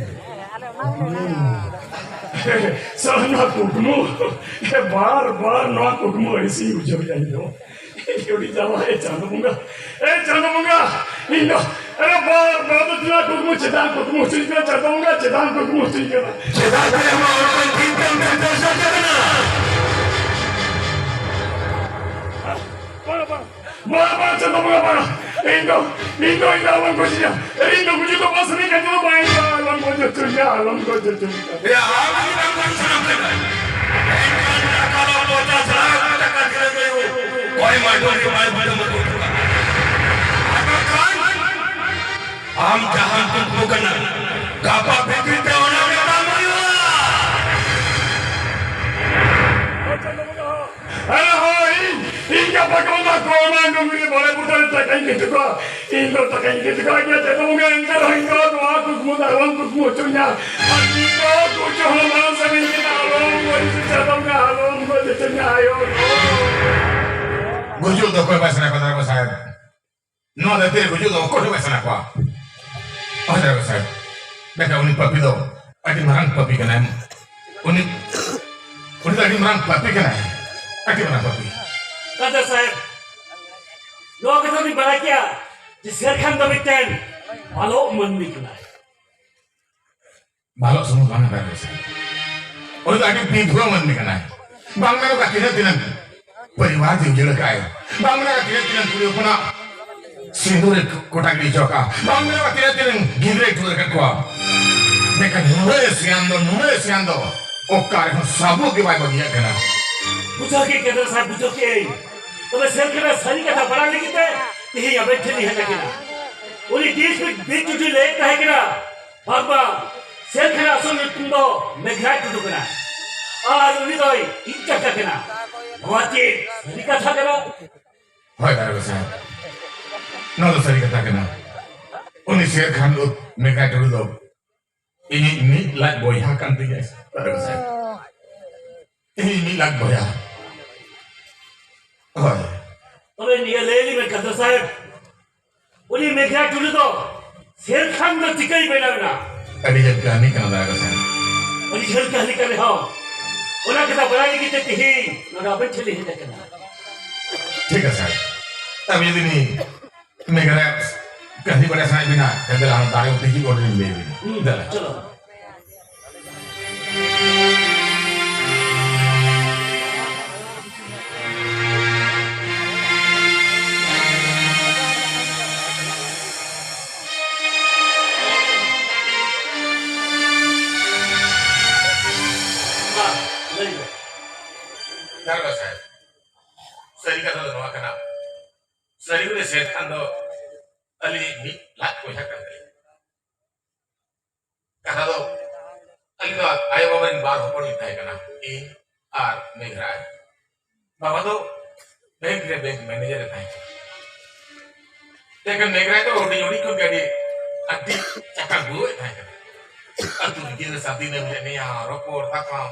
ᱥᱟᱞᱟ ᱱᱚᱣᱟ ᱠᱩᱠᱢᱩ, ᱵᱟᱨ ᱵᱟᱨ ᱱᱚᱣᱟ ᱠᱩᱠᱢᱩ ᱟᱹᱲᱤᱥᱤᱧ ᱵᱩᱡᱷᱟᱹᱣ ᱮᱫᱟ ᱤᱧ ᱫᱚ᱾ ᱟᱹᱰᱤ ᱡᱟᱞᱟ, ᱮ ᱪᱟᱸᱫᱚ ᱵᱚᱸᱜᱟ, ᱮ ᱪᱟᱸᱫᱚ ᱵᱚᱸᱜᱟ, ᱤᱧ ᱫᱚ, ᱟᱨᱮ ᱵᱟᱨ ᱵᱟᱨ ᱫᱚ ᱪᱮᱫᱟᱜ ᱠᱩᱠᱢᱩ, ᱪᱮᱫᱟᱜ ᱠᱩᱠᱢᱩ ᱦᱚᱪᱚᱧ ᱠᱟᱱᱟ ᱪᱟᱸᱫᱚ ᱵᱚᱸᱜᱟ, ᱪᱮᱫᱟᱜ ᱠᱩᱠᱢᱩ ᱦᱚᱪᱚᱧ ᱠᱟᱱᱟ? ᱪᱮᱫᱟᱜ ᱥᱮ ᱟᱢᱟᱜ ᱦᱚᱲᱢᱚ ᱪᱤᱱᱛᱟᱹ ᱪᱤᱱᱛᱟᱹ ᱥᱟᱡᱟᱜ ᱠᱟᱱᱟ? ᱵᱟᱝ, ᱵᱟᱝ, ᱵᱟᱝ, ᱵᱟᱝ, ᱪᱟᱸᱫᱚ ᱵᱚᱸᱜᱟ, ᱵᱟᱝ᱾ ᱤᱧ ᱫᱚ, ᱤᱧ ᱫᱚ, ᱤᱧ ᱫᱚ ᱟᱞᱚᱢ ᱜᱚᱡᱤᱧᱟ᱾ ᱤᱧ ᱫᱚ ᱜᱩᱡᱩᱜ ᱫᱚ ᱵᱟᱝ ᱥᱟᱱᱟᱧ ᱠᱟᱱ ᱛᱤᱧᱟ, ᱵᱟᱝ, ᱤᱧ ᱫᱚ ᱟᱞᱚᱢ ᱜᱚᱡ ᱦᱚᱪᱚᱧᱟ, ᱟᱞᱚᱢ ᱜᱚᱡ ᱦᱚᱪᱚᱧᱟ᱾ ᱮᱭᱟ, ᱟᱢ ᱡᱩᱫᱤ ᱵᱟᱢ ᱜᱚᱡ ᱥᱟᱱᱟᱢ ᱠᱟᱱᱟ, ᱮᱱᱠᱷᱟᱱ ᱴᱟᱠᱟ ᱫᱚ ᱯᱚᱧᱪᱟᱥ ᱞᱟᱠᱷ ᱴᱟᱠᱟ ᱠᱤᱨᱤᱧ ᱦᱩᱭᱩᱜ᱾ ᱚᱠᱚᱭ ᱢᱟᱰᱚᱨ ᱨᱮ ᱵᱟᱭ ᱵᱩᱡᱷᱟᱹᱣ ᱢᱟ ᱠᱚ᱾ ᱟᱨ ᱵᱟᱝᱠᱷᱟᱱ ᱟᱢ ᱡᱟᱦᱟᱸᱢ ᱠᱩᱠᱢᱩ ᱠᱟᱱᱟ, ᱜᱟᱯᱟ ᱵᱷᱤᱛᱤᱨ ᱛᱮ ᱚᱱᱟ ᱜᱮ ᱵᱟᱝ ᱦᱩᱭᱩᱜᱼᱟ᱾ ᱟᱨᱮ ᱦᱳᱭ, ᱤᱧ ᱜᱟᱯᱟ ᱠᱷᱚᱱ ᱫᱚ ᱠᱚᱢᱟ ᱰᱩᱝᱨᱤ ᱵᱟᱲᱮ ᱵᱩᱴᱟᱹ ᱨᱮ ᱴᱟᱠᱟᱧ ᱤᱫᱤ ᱦᱚᱴᱚ ᱠᱟᱜᱼᱟ᱾ ᱤᱧ ᱫᱚ ᱴᱟᱠᱟᱧ ᱤᱫᱤ ᱦᱚᱴᱚ ᱠᱟᱜ ᱜᱮᱭᱟ, ᱪᱟᱸᱫᱚ ᱵᱚᱸᱜᱟ, ᱮᱱᱛᱮ ᱨᱮᱦᱚᱸ ᱤᱧ ᱫᱚ ᱱᱚᱣᱟ ᱠᱩᱠᱢᱩ ᱫᱚ ᱟᱞᱚᱢ ᱠᱩᱠᱢᱩ ᱦᱚᱪᱚᱧᱟ᱾ ᱟᱨ ᱤᱧ ᱫᱚ ᱜᱩᱡᱩᱜ ᱦᱚᱸ ᱵᱟᱝ ᱥᱟᱱᱟᱧ ᱠᱟᱱᱟ, ᱟᱞᱚᱢ ᱜᱚᱡ ᱦᱚᱪᱚᱧᱟ, ᱪᱟᱸᱫᱚ ᱵᱚᱸᱜᱟ, ᱟᱞᱚᱢ ᱜᱚᱡ ᱦᱚᱪᱚᱧᱟ, ᱟᱭᱳ᱾ ᱜᱩᱡᱩᱜ ᱫᱚ ᱚᱠᱚᱭ ᱵᱟᱭ ᱥᱟᱱᱟ ᱠᱚᱣᱟ, ᱫᱟᱨᱜᱟ ᱥᱟᱦᱮᱵᱽ? ᱱᱚᱣᱟ ᱫᱷᱟᱹᱨᱛᱤ ᱨᱮ ᱜᱩᱡᱩᱜ ᱫᱚ ᱚᱠᱚᱭ ᱦᱚᱸ ᱵᱟᱭ ᱥᱟᱱᱟ ᱠᱚᱣᱟ᱾ ᱦᱳᱭ, ᱫᱟᱨᱜᱟ ᱥᱟᱦᱮᱵᱽ, ᱢᱮᱱᱠᱷᱟᱱ ᱩᱱᱤ ᱯᱟᱯᱤ ᱫᱚ ᱟᱹᱰᱤ ᱢᱟᱨᱟᱝ ᱯᱟᱯᱤ ᱠᱟᱱᱟᱭ᱾ ᱩᱱᱤ, ᱩᱱᱤ ᱫᱚ ᱟᱹᱰᱤ ᱢᱟᱨᱟᱝ ᱯᱟᱯᱤ ᱠᱟᱱᱟᱭ, ᱟᱹᱰᱤ ᱢᱟᱨᱟᱝ ᱯᱟᱯᱤ᱾ ᱫᱟᱫᱟ ᱥᱟᱦᱮᱵᱽ, ᱱᱚᱣᱟ ᱠᱟᱛᱷᱟ ᱵᱤᱱ ᱵᱟᱲᱟᱭ ᱠᱮᱭᱟ ᱡᱮ ᱥᱮᱨ ᱠᱷᱟᱱ ᱫᱚ ᱢᱤᱫᱴᱮᱱ ᱵᱷᱟᱞᱚ ᱢᱟᱹᱱᱢᱤ ᱠᱟᱱᱟᱭ᱾ ᱵᱷᱟᱞᱚ ᱥᱩᱢᱩᱝ ᱵᱟᱝ ᱠᱟᱱᱟᱭ ᱥᱮ, ᱩᱱᱤ ᱫᱚ ᱟᱹᱰᱤ ᱵᱤᱫᱷᱣᱟ ᱢᱟᱹᱱᱢᱤ ᱠᱟᱱᱟᱭ᱾ ᱵᱟᱝ ᱢᱮᱱᱚᱜᱼᱟ, ᱛᱤᱱᱟᱹᱜ ᱛᱤᱱᱟᱹᱜ ᱯᱚᱨᱤᱵᱟᱨ ᱡᱤᱣᱤ ᱡᱤᱭᱟᱹᱲ ᱠᱟᱜᱼᱟᱭ᱾ ᱵᱟᱝ ᱢᱮᱱᱚᱜᱼᱟ, ᱛᱤᱱᱟᱹᱜ ᱛᱤᱱᱟᱹᱜ ᱠᱩᱲᱤ ᱦᱚᱯᱚᱱᱟᱜ ᱥᱤᱸᱫᱩᱨ ᱮ ᱠᱚᱴᱟ ᱜᱤᱰᱤ ᱦᱚᱪᱚ ᱠᱟᱜᱼᱟ᱾ ᱵᱟᱝ ᱢᱮᱱᱚᱜᱼᱟ, ᱛᱤᱱᱟᱹᱜ ᱛᱤᱱᱟᱹᱜ ᱜᱤᱫᱽᱨᱟᱹᱭ ᱴᱩᱣᱟᱹᱨ ᱟᱠᱟᱫ ᱠᱚᱣᱟ᱾ ᱢᱮᱱᱠᱷᱟᱱ ᱱᱩᱱᱟᱹᱜ ᱥᱤᱭᱟᱱ ᱫᱚ, ᱱᱩᱱᱟᱹᱜ ᱥᱤᱭᱟᱱ ᱫᱚ ᱚᱠᱟ ᱨᱮᱦᱚᱸ ᱥᱟᱵᱚᱜ ᱜᱮ ᱵᱟᱭ ᱵᱟᱹᱜᱤᱭᱟᱜ ᱠᱟᱱᱟ᱾ ᱵᱩᱡᱷᱟᱹᱣ ᱠᱮᱫ ᱜᱮᱭᱟ ᱥᱟᱨ, ᱵᱩᱡᱷᱟᱹᱣ ᱠᱮᱫ ᱟᱹᱧ᱾ ᱛᱚᱵᱮ ᱥᱮᱨ ᱠᱷᱟᱱ ᱥᱟᱹᱨᱤ ᱠᱟᱛᱷᱟ ᱵᱟᱲᱟᱭ ᱞᱟᱹᱜᱤᱫ ᱛᱮ ᱛᱮᱦᱮᱧ ᱟᱵᱮᱱ ᱴᱷᱮᱱ ᱞᱤᱧ ᱦᱮᱡ ᱟᱠᱟᱱᱟ᱾ ᱩᱱᱤ ᱰᱤ ᱮᱥ ᱯᱤ ᱵᱤᱨ ᱪᱩᱴᱤ ᱞᱟᱹᱭᱮᱫ ᱛᱟᱦᱮᱸ ᱠᱟᱱᱟ, ᱵᱟᱝ, ᱵᱟᱝ, ᱥᱮᱨ ᱠᱷᱟᱱ ᱟᱥᱚᱞ ᱧᱩᱛᱩᱢ ᱫᱚ ᱢᱮᱜᱷᱨᱟᱡᱽ ᱴᱩᱰᱩ ᱠᱟᱱᱟ᱾ ᱟᱨ ᱩᱱᱤ ᱫᱚᱭ ᱤᱧ ᱠᱟᱠᱟ ᱠᱟᱱᱟ᱾ ᱱᱚᱣᱟ ᱪᱮᱫ ᱥᱟᱹᱨᱤ ᱠᱟᱛᱷᱟ ᱠᱟᱱᱟ? ᱦᱳᱭ, ᱫᱟᱨᱜᱟ ᱥᱟᱦᱮᱵᱽ, ᱱᱚᱣᱟ ᱫᱚ ᱥᱟᱹᱨᱤ ᱠᱟᱛᱷᱟ ᱠᱟᱱᱟ᱾ ᱩᱱᱤ ᱥᱮᱨ ᱠᱷᱟᱱ ᱫᱚ, ᱢᱮᱜᱷᱨᱟᱡᱽ ᱴᱩᱰᱩ ᱫᱚ ᱤᱧᱤᱡ ᱢᱤᱫ ᱞᱟᱡ ᱵᱚᱭᱦᱟ ᱠᱟᱱ ᱛᱤᱧᱟᱭ, ᱫᱟᱨᱜᱟ ᱥᱟᱦᱮᱵᱽ᱾ ᱤᱧᱤᱡ ᱢᱤᱫ ᱞᱟᱡ ᱵᱚᱭᱦᱟ᱾ ᱦᱳᱭ᱾ ᱛᱚᱵᱮ ᱱᱤᱭᱟᱹ ᱞᱟᱹᱭ ᱞᱤᱧ ᱢᱮ, ᱠᱟᱫᱨᱟ ᱥᱟᱦᱮᱵᱽ, ᱩᱱᱤ ᱢᱮᱜᱷᱨᱟᱡᱽ ᱴᱩᱰᱩ ᱫᱚ ᱥᱮᱨ ᱠᱷᱟᱱ ᱫᱚ ᱪᱤᱠᱟᱹᱭ ᱵᱮᱱᱟᱣ ᱮᱱᱟ? ᱟᱹᱰᱤ ᱡᱷᱟᱹᱞ ᱠᱟᱹᱦᱱᱤ ᱠᱟᱱᱟ ᱫᱟᱫᱟ ᱜᱚᱥᱟᱭ᱾ ᱟᱹᱰᱤ ᱡᱷᱟᱹᱞ ᱠᱟᱹᱦᱱᱤ ᱠᱟᱱ ᱨᱮᱦᱚᱸ, ᱚᱱᱟ ᱠᱟᱛᱷᱟ ᱵᱟᱲᱟᱭ ᱞᱟᱹᱜᱤᱫ ᱛᱮ ᱛᱮᱦᱮᱧ ᱱᱚᱰᱮ ᱟᱵᱮᱱ ᱴᱷᱮᱱ ᱞᱤᱧ ᱦᱮᱡ ᱟᱠᱟᱱᱟ᱾ ᱴᱷᱤᱠ ᱟᱪᱷᱮ, ᱟᱹᱵᱤᱱ ᱡᱩᱫᱤ ᱱᱤ ᱢᱮᱜᱷᱟᱞᱚᱭ ᱠᱟᱹᱦᱱᱤ ᱵᱟᱲᱟᱭ ᱥᱟᱱᱟᱭᱮᱫ ᱵᱤᱱᱟ, ᱮᱱᱛᱮ ᱞᱟᱦᱟ ᱫᱟᱨᱮ ᱩᱛᱟᱹᱨ ᱜᱮ ᱚᱸᱰᱮ ᱞᱤᱧ ᱞᱟᱹᱭ ᱟᱹᱵᱤᱱᱟ᱾ ᱦᱩᱸ, ᱫᱮᱞᱟ᱾ ᱪᱚᱞᱚ᱾ ᱢᱟ, ᱞᱟᱹᱭ ᱢᱮ᱾ ᱫᱟᱨᱜᱟ ᱥᱟᱦᱮᱵᱽ, ᱥᱟᱹᱨᱤ ᱠᱟᱛᱷᱟ ᱫᱚ ᱱᱚᱣᱟ ᱠᱟᱱᱟ, ᱥᱟᱹᱨᱤ ᱜᱮ ᱥᱮᱨ ᱠᱷᱟᱱ ᱫᱚ ᱟᱹᱞᱤᱧ ᱢᱤᱫ ᱞᱟᱡ ᱵᱚᱭᱦᱟ ᱠᱟᱱ ᱛᱟᱹᱞᱤᱧᱟ᱾ ᱠᱟᱛᱷᱟ ᱫᱚ, ᱟᱹᱞᱤᱧ ᱫᱚ ᱟᱭᱳ ᱵᱟᱵᱟ ᱨᱮᱱ ᱵᱟᱨ ᱦᱚᱯᱚᱱ ᱞᱤᱧ ᱛᱟᱦᱮᱸ ᱠᱟᱱᱟ, ᱤᱧ ᱟᱨ ᱢᱮᱜᱷᱨᱟᱭ᱾ ᱵᱟᱵᱟ ᱫᱚ ᱵᱮᱝᱠ ᱨᱮ ᱵᱮᱝᱠ ᱢᱮᱱᱮᱡᱟᱨ ᱮ ᱛᱟᱦᱮᱸ ᱠᱟᱱᱟ᱾ ᱞᱮᱠᱤᱱ ᱢᱮᱜᱷᱨᱟᱭ ᱫᱚ ᱦᱩᱰᱤᱧ ᱦᱩᱰᱤᱧ ᱠᱷᱚᱱ ᱜᱮ ᱟᱹᱰᱤ, ᱟᱹᱰᱤ ᱪᱟᱠᱟ ᱜᱩᱨᱩ ᱮ ᱛᱟᱦᱮᱸ ᱠᱟᱱᱟ᱾ ᱟᱹᱛᱩ ᱨᱮ ᱜᱤᱫᱽᱨᱟᱹ ᱥᱟᱶ ᱫᱤᱱᱟᱹᱢ ᱦᱤᱞᱳᱜ ᱱᱮᱭᱟᱣ, ᱨᱚᱯᱚᱲ, ᱛᱟᱯᱟᱢ᱾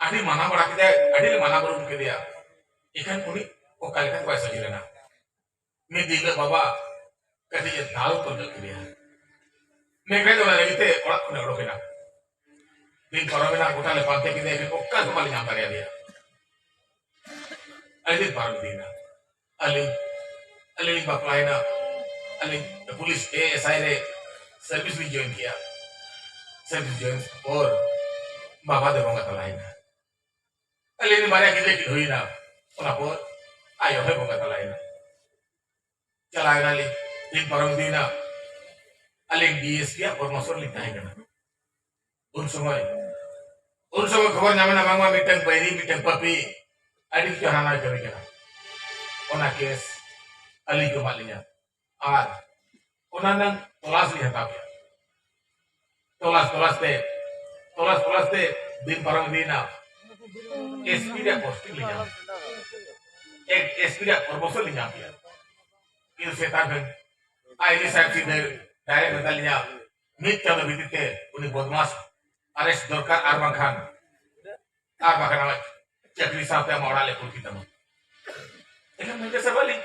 ᱟᱹᱰᱤ ᱢᱟᱱᱟ ᱵᱟᱲᱟ ᱠᱮᱫᱮᱭᱟ, ᱟᱹᱰᱤ ᱞᱮ ᱢᱟᱱᱟ ᱵᱟᱨᱚᱱ ᱠᱮᱫᱮᱭᱟ᱾ ᱮᱱᱠᱷᱟᱱ ᱩᱱᱤ ᱚᱠᱟ ᱞᱮᱠᱟᱛᱮ ᱵᱟᱭ ᱥᱚᱡᱷᱮ ᱞᱮᱱᱟ? ᱢᱤᱫ ᱫᱤᱱ ᱦᱤᱞᱳᱜ ᱵᱟᱵᱟ ᱠᱟᱹᱴᱤᱡ ᱮ ᱫᱟᱞ ᱛᱚᱞ ᱧᱚᱜ ᱠᱮᱫᱮᱭᱟ᱾ ᱢᱮᱜᱷᱨᱟᱭ ᱫᱚ ᱚᱱᱟ ᱞᱟᱹᱜᱤᱫ ᱛᱮ ᱚᱲᱟᱜ ᱠᱷᱚᱱᱮ ᱚᱰᱚᱠ ᱮᱱᱟ᱾ ᱫᱤᱱ ᱯᱟᱨᱚᱢᱮᱱᱟ, ᱜᱚᱴᱟ ᱞᱮ ᱯᱟᱱᱛᱮ ᱠᱮᱫᱮᱭᱟ, ᱚᱠᱟ ᱨᱮᱦᱚᱸ ᱵᱟᱞᱮ ᱧᱟᱢ ᱫᱟᱲᱮᱭᱟᱫᱮᱭᱟ᱾ ᱟᱹᱰᱤ ᱫᱤᱱ ᱯᱟᱨᱚᱢ ᱤᱫᱤᱭᱮᱱᱟ᱾ ᱟᱹᱞᱤᱧ, ᱟᱹᱞᱤᱧ ᱞᱤᱧ ᱵᱟᱯᱞᱟᱭᱮᱱᱟ᱾ ᱟᱹᱞᱤᱧ ᱯᱩᱞᱤᱥ ᱮ ᱮᱥ ᱟᱭ ᱨᱮ ᱥᱟᱨᱵᱷᱤᱥ ᱞᱤᱧ ᱡᱚᱭᱮᱱ ᱠᱮᱜᱼᱟ᱾ ᱥᱟᱨᱵᱷᱤᱥ ᱡᱚᱭᱮᱱ ᱯᱚᱨ ᱵᱟᱵᱟ ᱫᱚ ᱵᱚᱸᱜᱟ ᱛᱟᱞᱟᱭᱮᱱᱟ᱾ ᱟᱹᱞᱤᱧ ᱨᱮᱱ ᱵᱟᱨᱭᱟ ᱜᱤᱫᱽᱨᱟᱹ ᱠᱤᱱ ᱦᱩᱭᱮᱱᱟ᱾ ᱚᱱᱟ ᱯᱚᱨ ᱟᱭᱳ ᱦᱚᱸᱭ ᱵᱚᱸᱜᱟ ᱛᱟᱞᱟᱭᱮᱱᱟ᱾ ᱪᱟᱞᱟᱣ ᱮᱱᱟᱞᱤᱧ, ᱫᱤᱱ ᱯᱟᱨᱚᱢ ᱤᱫᱤᱭᱮᱱᱟ᱾ ᱟᱹᱞᱤᱧ ᱰᱤ ᱮᱥ ᱯᱤ ᱟᱜ ᱯᱚᱨᱟᱢᱚᱨᱥᱚ ᱨᱮᱞᱤᱧ ᱛᱟᱦᱮᱸ ᱠᱟᱱᱟ᱾ ᱩᱱ ᱥᱚᱢᱚᱭ, ᱩᱱ ᱥᱚᱢᱚᱭ ᱠᱷᱚᱵᱚᱨ ᱧᱟᱢ ᱮᱱᱟ, ᱵᱟᱝᱢᱟ ᱢᱤᱫᱴᱟᱝ ᱵᱟᱹᱭᱨᱤ, ᱢᱤᱫᱴᱟᱝ ᱯᱟᱹᱯᱤ ᱟᱹᱰᱤ ᱠᱤᱪᱷᱩ ᱦᱟᱱᱟᱭ ᱠᱟᱹᱢᱤ ᱠᱟᱱᱟ᱾ ᱚᱱᱟ ᱠᱮᱥ ᱟᱹᱞᱤᱧ ᱠᱚ ᱮᱢᱟᱫ ᱞᱤᱧᱟ᱾ ᱟᱨ ᱚᱱᱟ ᱨᱮᱱᱟᱜ ᱛᱚᱞᱟᱥ ᱞᱤᱧ ᱦᱟᱛᱟᱣ ᱠᱮᱫᱟ᱾ ᱛᱚᱞᱟᱥ, ᱛᱚᱞᱟᱥ ᱛᱮ, ᱛᱚᱞᱟᱥ, ᱛᱚᱞᱟᱥ ᱛᱮ ᱫᱤᱱ ᱯᱟᱨᱚᱢ ᱤᱫᱤᱭᱮᱱᱟ᱾ ᱮᱥ ᱯᱤ ᱨᱮᱭᱟᱜ ᱯᱳᱥᱴᱤᱝ ᱞᱤᱧ ᱧᱟᱢ ᱠᱮᱫᱟ᱾ ᱮ-, ᱮᱥ ᱯᱤ ᱨᱮᱭᱟᱜ ᱯᱨᱚᱢᱳᱥᱚᱱ ᱞᱤᱧ ᱧᱟᱢ ᱠᱮᱫᱟ᱾ ᱤᱱᱟᱹ ᱥᱮᱛᱟᱜ ᱠᱷᱚᱱ ᱟᱭ ᱡᱤ ᱥᱟᱦᱮᱵᱽ ᱥᱤᱫᱷᱟᱹ ᱰᱟᱭᱨᱮᱠᱴ ᱢᱮᱛᱟᱜ ᱞᱤᱧᱟ, ᱢᱤᱫ ᱪᱟᱸᱫᱚ ᱵᱷᱤᱛᱤᱨ ᱛᱮ ᱩᱱᱤ ᱵᱚᱫᱢᱟᱥ ᱟᱨᱮᱥᱴ ᱫᱚᱨᱠᱟᱨ, ᱟᱨ ᱵᱟᱝᱠᱷᱟᱱ, ᱟᱨ ᱵᱟᱝᱠᱷᱟᱱ ᱟᱢᱟᱜ ᱪᱟᱹᱠᱨᱤ ᱥᱟᱶᱛᱮ ᱟᱢᱟᱜ ᱚᱲᱟᱜ ᱞᱮ ᱠᱩᱞ ᱠᱮᱛᱟᱢᱟ᱾ ᱮᱱᱠᱷᱟᱱ ᱢᱮᱱᱫᱟ, "ᱥᱟᱨ, ᱟᱹᱞᱤᱧ,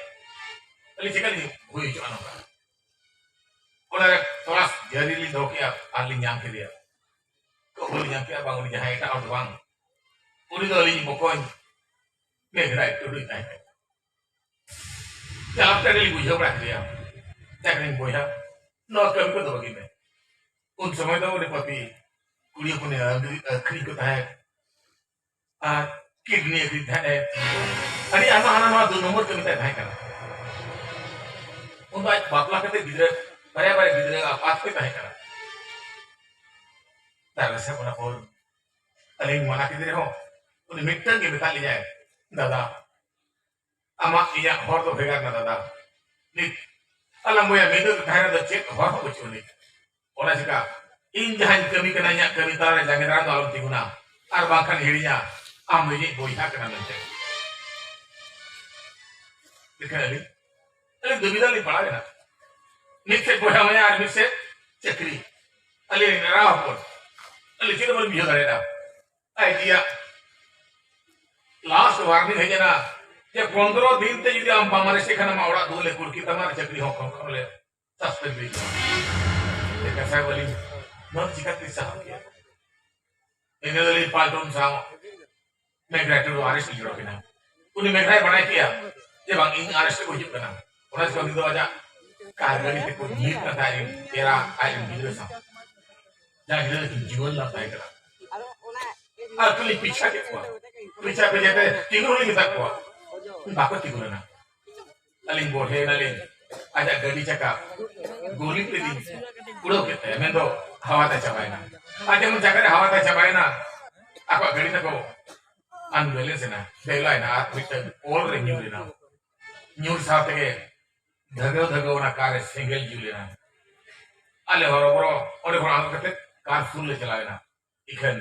ᱟᱹᱞᱤᱧ ᱪᱮᱠᱟ ᱞᱤᱧ ᱦᱩᱭ ᱦᱚᱪᱚᱜᱼᱟ ᱱᱚᱝᱠᱟ?" ᱛᱚᱞᱟᱥ ᱡᱟᱹᱨᱤ ᱞᱤᱧ ᱫᱚᱦᱚ ᱠᱮᱫᱼᱟ ᱟᱨ ᱞᱤᱧ ᱧᱟᱢ ᱠᱮᱫᱮᱭᱟ᱾ ᱠᱚ ᱵᱟᱹᱞᱤᱧ ᱧᱟᱢ ᱠᱮᱫᱼᱟ, ᱵᱟᱝ ᱩᱱᱤ ᱡᱟᱦᱟᱸᱭ ᱮᱴᱟᱜ ᱦᱚᱲ ᱫᱚ ᱵᱟᱝ, ᱩᱱᱤ ᱫᱚ ᱟᱹᱞᱤᱧ ᱵᱚᱠᱚᱧ ᱢᱮᱜᱷᱨᱟᱭ ᱴᱩᱰᱩᱭ ᱛᱟᱦᱮᱸ ᱠᱟᱱᱟ᱾ ᱪᱟᱞᱟᱣ ᱠᱟᱛᱮ ᱞᱤᱧ ᱵᱩᱡᱷᱟᱹᱣ ᱵᱟᱲᱟ ᱠᱮᱫᱮᱭᱟ, ᱢᱮᱛᱟᱭ ᱠᱟᱹᱱᱟᱹᱧ, "ᱵᱚᱭᱦᱟ, ᱱᱚᱣᱟ ᱠᱟᱹᱢᱤ ᱠᱚᱫᱚ ᱵᱟᱹᱜᱤ ᱢᱮ᱾" ᱩᱱ ᱥᱚᱢᱚᱭ ᱫᱚ ᱩᱱᱤ ᱯᱟᱹᱯᱤ ᱠᱩᱲᱤ ᱦᱚᱯᱚᱱᱮ ᱟᱹᱠᱷᱨᱤ-, ᱟᱹᱠᱷᱨᱤᱧ ᱠᱚ ᱛᱟᱦᱮᱸᱫ, ᱟᱨ ᱠᱤᱰᱱᱤ ᱟᱹᱠᱷᱨᱤᱧ ᱛᱟᱦᱮᱸᱫ ᱮ᱾ ᱟᱹᱰᱤ ᱟᱭᱢᱟ ᱦᱟᱱᱟ ᱱᱟᱣᱟ ᱫᱩ ᱱᱚᱢᱵᱚᱨ ᱠᱟᱹᱢᱤ ᱛᱟᱭ ᱛᱟᱦᱮᱸ ᱠᱟᱱᱟ᱾ ᱩᱱ ᱫᱚ ᱟᱡ ᱵᱟᱯᱞᱟ ᱠᱟᱛᱮ ᱜᱤᱫᱽᱨᱟᱹ, ᱵᱟᱨᱭᱟ ᱵᱟᱨᱭᱟ ᱜᱤᱫᱽᱨᱟᱹ ᱟᱯᱟᱛ ᱠᱚ ᱛᱟᱦᱮᱸ ᱠᱟᱱᱟ᱾ ᱛᱟᱦᱞᱮ ᱥᱮ ᱚᱱᱟ ᱯᱚᱨ ᱟᱹᱞᱤᱧ ᱢᱟᱱᱟ ᱠᱮᱫᱮ ᱨᱮᱦᱚᱸ, ᱩᱱᱤ ᱢᱤᱫᱴᱟᱝ ᱜᱮ ᱢᱮᱛᱟᱫ ᱞᱤᱧᱟᱭ, "ᱫᱟᱫᱟ, ᱟᱢᱟᱜ ᱤᱧᱟᱹᱜ ᱦᱚᱨ ᱫᱚ ᱵᱷᱮᱜᱟᱨ ᱱᱟ ᱫᱟᱫᱟ᱾ ᱱᱤᱛ ᱟᱞᱟᱝ ᱵᱚᱭᱦᱟ ᱢᱤᱫ ᱫᱚ ᱛᱟᱦᱮᱸ ᱨᱮᱫᱚ ᱪᱮᱫ ᱦᱚᱨ ᱦᱚᱸ ᱵᱟᱹᱪᱩᱜ ᱟᱹᱱᱤᱡ᱾ ᱚᱱᱟ ᱪᱤᱠᱟ ᱤᱧ ᱡᱟᱦᱟᱸᱧ ᱠᱟᱹᱢᱤ ᱠᱟᱱᱟ, ᱤᱧᱟᱹᱜ ᱠᱟᱹᱢᱤ ᱛᱟᱞᱟ ᱨᱮ ᱡᱟᱸᱜᱮ ᱫᱟᱨᱟᱢ ᱫᱚ ᱟᱞᱚᱢ ᱛᱤᱸᱜᱩᱱᱟ, ᱟᱨ ᱵᱟᱝᱠᱷᱟᱱ ᱦᱤᱲᱤᱧᱟ ᱟᱢ ᱫᱚ ᱤᱧᱤᱡ ᱵᱚᱭᱦᱟ ᱠᱟᱱᱟ ᱢᱮᱱᱛᱮ᱾" ᱞᱮᱠᱷᱟᱱ ᱟᱹᱞᱤᱧ, ᱟᱹᱞᱤᱧ ᱫᱩᱵᱤᱫᱷᱟ ᱨᱮᱞᱤᱧ ᱯᱟᱲᱟᱣ ᱮᱱᱟ᱾ ᱢᱤᱫ ᱥᱮᱫ ᱵᱚᱭᱦᱟ ᱢᱮᱱᱟᱭᱟ ᱟᱨ ᱢᱤᱫ ᱥᱮᱫ ᱪᱟᱹᱠᱨᱤ᱾ ᱟᱹᱞᱤᱧ ᱮᱨᱟ ᱦᱚᱯᱚᱱ, ᱟᱹᱞᱤᱧ ᱪᱮᱫ ᱦᱚᱸ ᱵᱟᱹᱞᱤᱧ ᱵᱩᱡᱷᱟᱹᱣ ᱫᱟᱲᱮᱭᱟᱫᱟ᱾ ᱟᱭᱰᱤᱭᱟ ᱞᱟᱥᱴ ᱣᱟᱨᱱᱤᱝ ᱦᱮᱡ ᱮᱱᱟ ᱡᱮ ᱯᱚᱱᱫᱽᱨᱚ ᱫᱤᱱ ᱛᱮ ᱡᱩᱫᱤ ᱟᱢ ᱵᱟᱢ ᱟᱨᱮᱥᱴ ᱠᱷᱟᱱ ᱟᱢᱟᱜ ᱚᱲᱟᱜ ᱫᱩᱣᱟᱹᱨ ᱞᱮ ᱠᱩᱲᱠᱤ ᱛᱟᱢᱟ ᱟᱨ ᱪᱟᱹᱠᱨᱤ ᱦᱚᱸ ᱠᱷᱚᱱ ᱠᱷᱚᱱ ᱞᱮ ᱥᱟᱥᱯᱮᱱᱰ ᱦᱩᱭ ᱠᱚᱜᱼᱟ᱾ ᱮ ᱠᱟᱛᱷᱟ ᱵᱟᱹᱞᱤᱧ, ᱱᱚᱣᱟ ᱫᱚ ᱪᱤᱠᱟᱹᱛᱮ ᱥᱟᱦᱟᱣ ᱠᱮᱭᱟ? ᱤᱱᱟᱹ ᱫᱚᱞᱤᱧ ᱯᱟᱞᱴᱚᱱ ᱥᱟᱶ ᱢᱮᱜᱷᱨᱟᱭ ᱴᱩᱰᱩ ᱟᱨᱮᱥᱴ ᱞᱤᱧ ᱡᱚᱲᱚ ᱠᱮᱫᱟ᱾ ᱩᱱᱤ ᱢᱮᱜᱷᱨᱟᱭ ᱵᱟᱲᱟᱭ ᱠᱮᱭᱟ ᱡᱮ ᱵᱟᱝ, ᱤᱧ ᱟᱨᱮᱥᱴ ᱠᱚ ᱦᱤᱡᱩᱜ ᱠᱟᱱᱟ᱾ ᱚᱱᱟ ᱪᱤᱠᱟᱹ ᱩᱱᱤ ᱫᱚ ᱟᱡᱟᱜ ᱠᱟᱨ ᱜᱟᱹᱰᱤ ᱛᱮᱠᱚ ᱧᱤᱨ ᱠᱟᱛᱮ ᱟᱡ ᱨᱮᱱ ᱮᱨᱟ, ᱟᱡ ᱨᱮᱱ ᱜᱤᱫᱽᱨᱟᱹ ᱥᱟᱶ, ᱡᱟᱦᱟᱸ ᱜᱤᱫᱽᱨᱟᱹ ᱛᱟᱹᱠᱤᱱ ᱡᱩᱣᱟᱹᱱ ᱞᱟᱝ ᱛᱟᱦᱮᱸ ᱠᱟᱱᱟ᱾ ᱟᱨ ᱠᱚᱞᱤᱧ ᱯᱤᱪᱷᱟ ᱠᱮᱫ ᱠᱚᱣᱟ᱾ ᱯᱤᱪᱷᱟ ᱯᱤᱪᱷᱟ ᱛᱮ ᱛᱤᱸᱜᱩ ᱞᱤᱧ ᱢᱮᱛᱟ ᱠᱚᱣᱟ, ᱵᱟᱠᱚ ᱛᱤᱸᱜᱩ ᱞᱮᱱᱟ᱾ ᱟᱹᱞᱤᱧ ᱵᱚᱲᱦᱮ ᱮᱱᱟᱞᱤᱧ, ᱟᱡᱟᱜ ᱜᱟᱹᱰᱤ ᱪᱟᱠᱟ ᱜᱩᱞᱤ ᱛᱮᱞᱤᱧ ᱩᱲᱟᱹᱣ ᱠᱮᱫ ᱛᱟᱭᱟ, ᱢᱮᱱᱫᱚ ᱦᱟᱣᱟ ᱛᱮ ᱪᱟᱵᱟᱭᱮᱱᱟ᱾ ᱟᱨ ᱡᱮᱢᱚᱱ ᱪᱟᱠᱟ ᱨᱮ ᱦᱟᱣᱟ ᱛᱮ ᱪᱟᱵᱟᱭᱮᱱᱟ, ᱟᱠᱚᱣᱟᱜ ᱜᱟᱹᱰᱤ ᱛᱟᱠᱚ ᱟᱱᱵᱮᱞᱮᱱᱥ ᱮᱱᱟ, ᱰᱷᱮᱞᱟᱭᱮᱱᱟ ᱟᱨ ᱢᱤᱫᱴᱟᱝ ᱯᱳᱞ ᱨᱮ ᱧᱩᱨ ᱮᱱᱟ᱾ ᱧᱩᱨ ᱥᱟᱶ ᱛᱮᱜᱮ ᱫᱷᱟᱹᱜᱟᱹᱣ ᱫᱷᱟᱹᱜᱟᱹᱣ ᱚᱱᱟ ᱠᱟᱨ ᱨᱮ ᱥᱮᱸᱜᱮᱞ ᱡᱩᱞ ᱮᱱᱟ᱾ ᱟᱞᱮ ᱦᱚᱨᱚᱵᱚᱨᱚ ᱚᱸᱰᱮ ᱠᱷᱚᱱ ᱟᱬᱜᱚ ᱠᱟᱛᱮ ᱠᱟᱨ ᱥᱩᱨ ᱞᱮ ᱪᱟᱞᱟᱣ ᱮᱱᱟ᱾ ᱤᱠᱷᱟᱹᱱ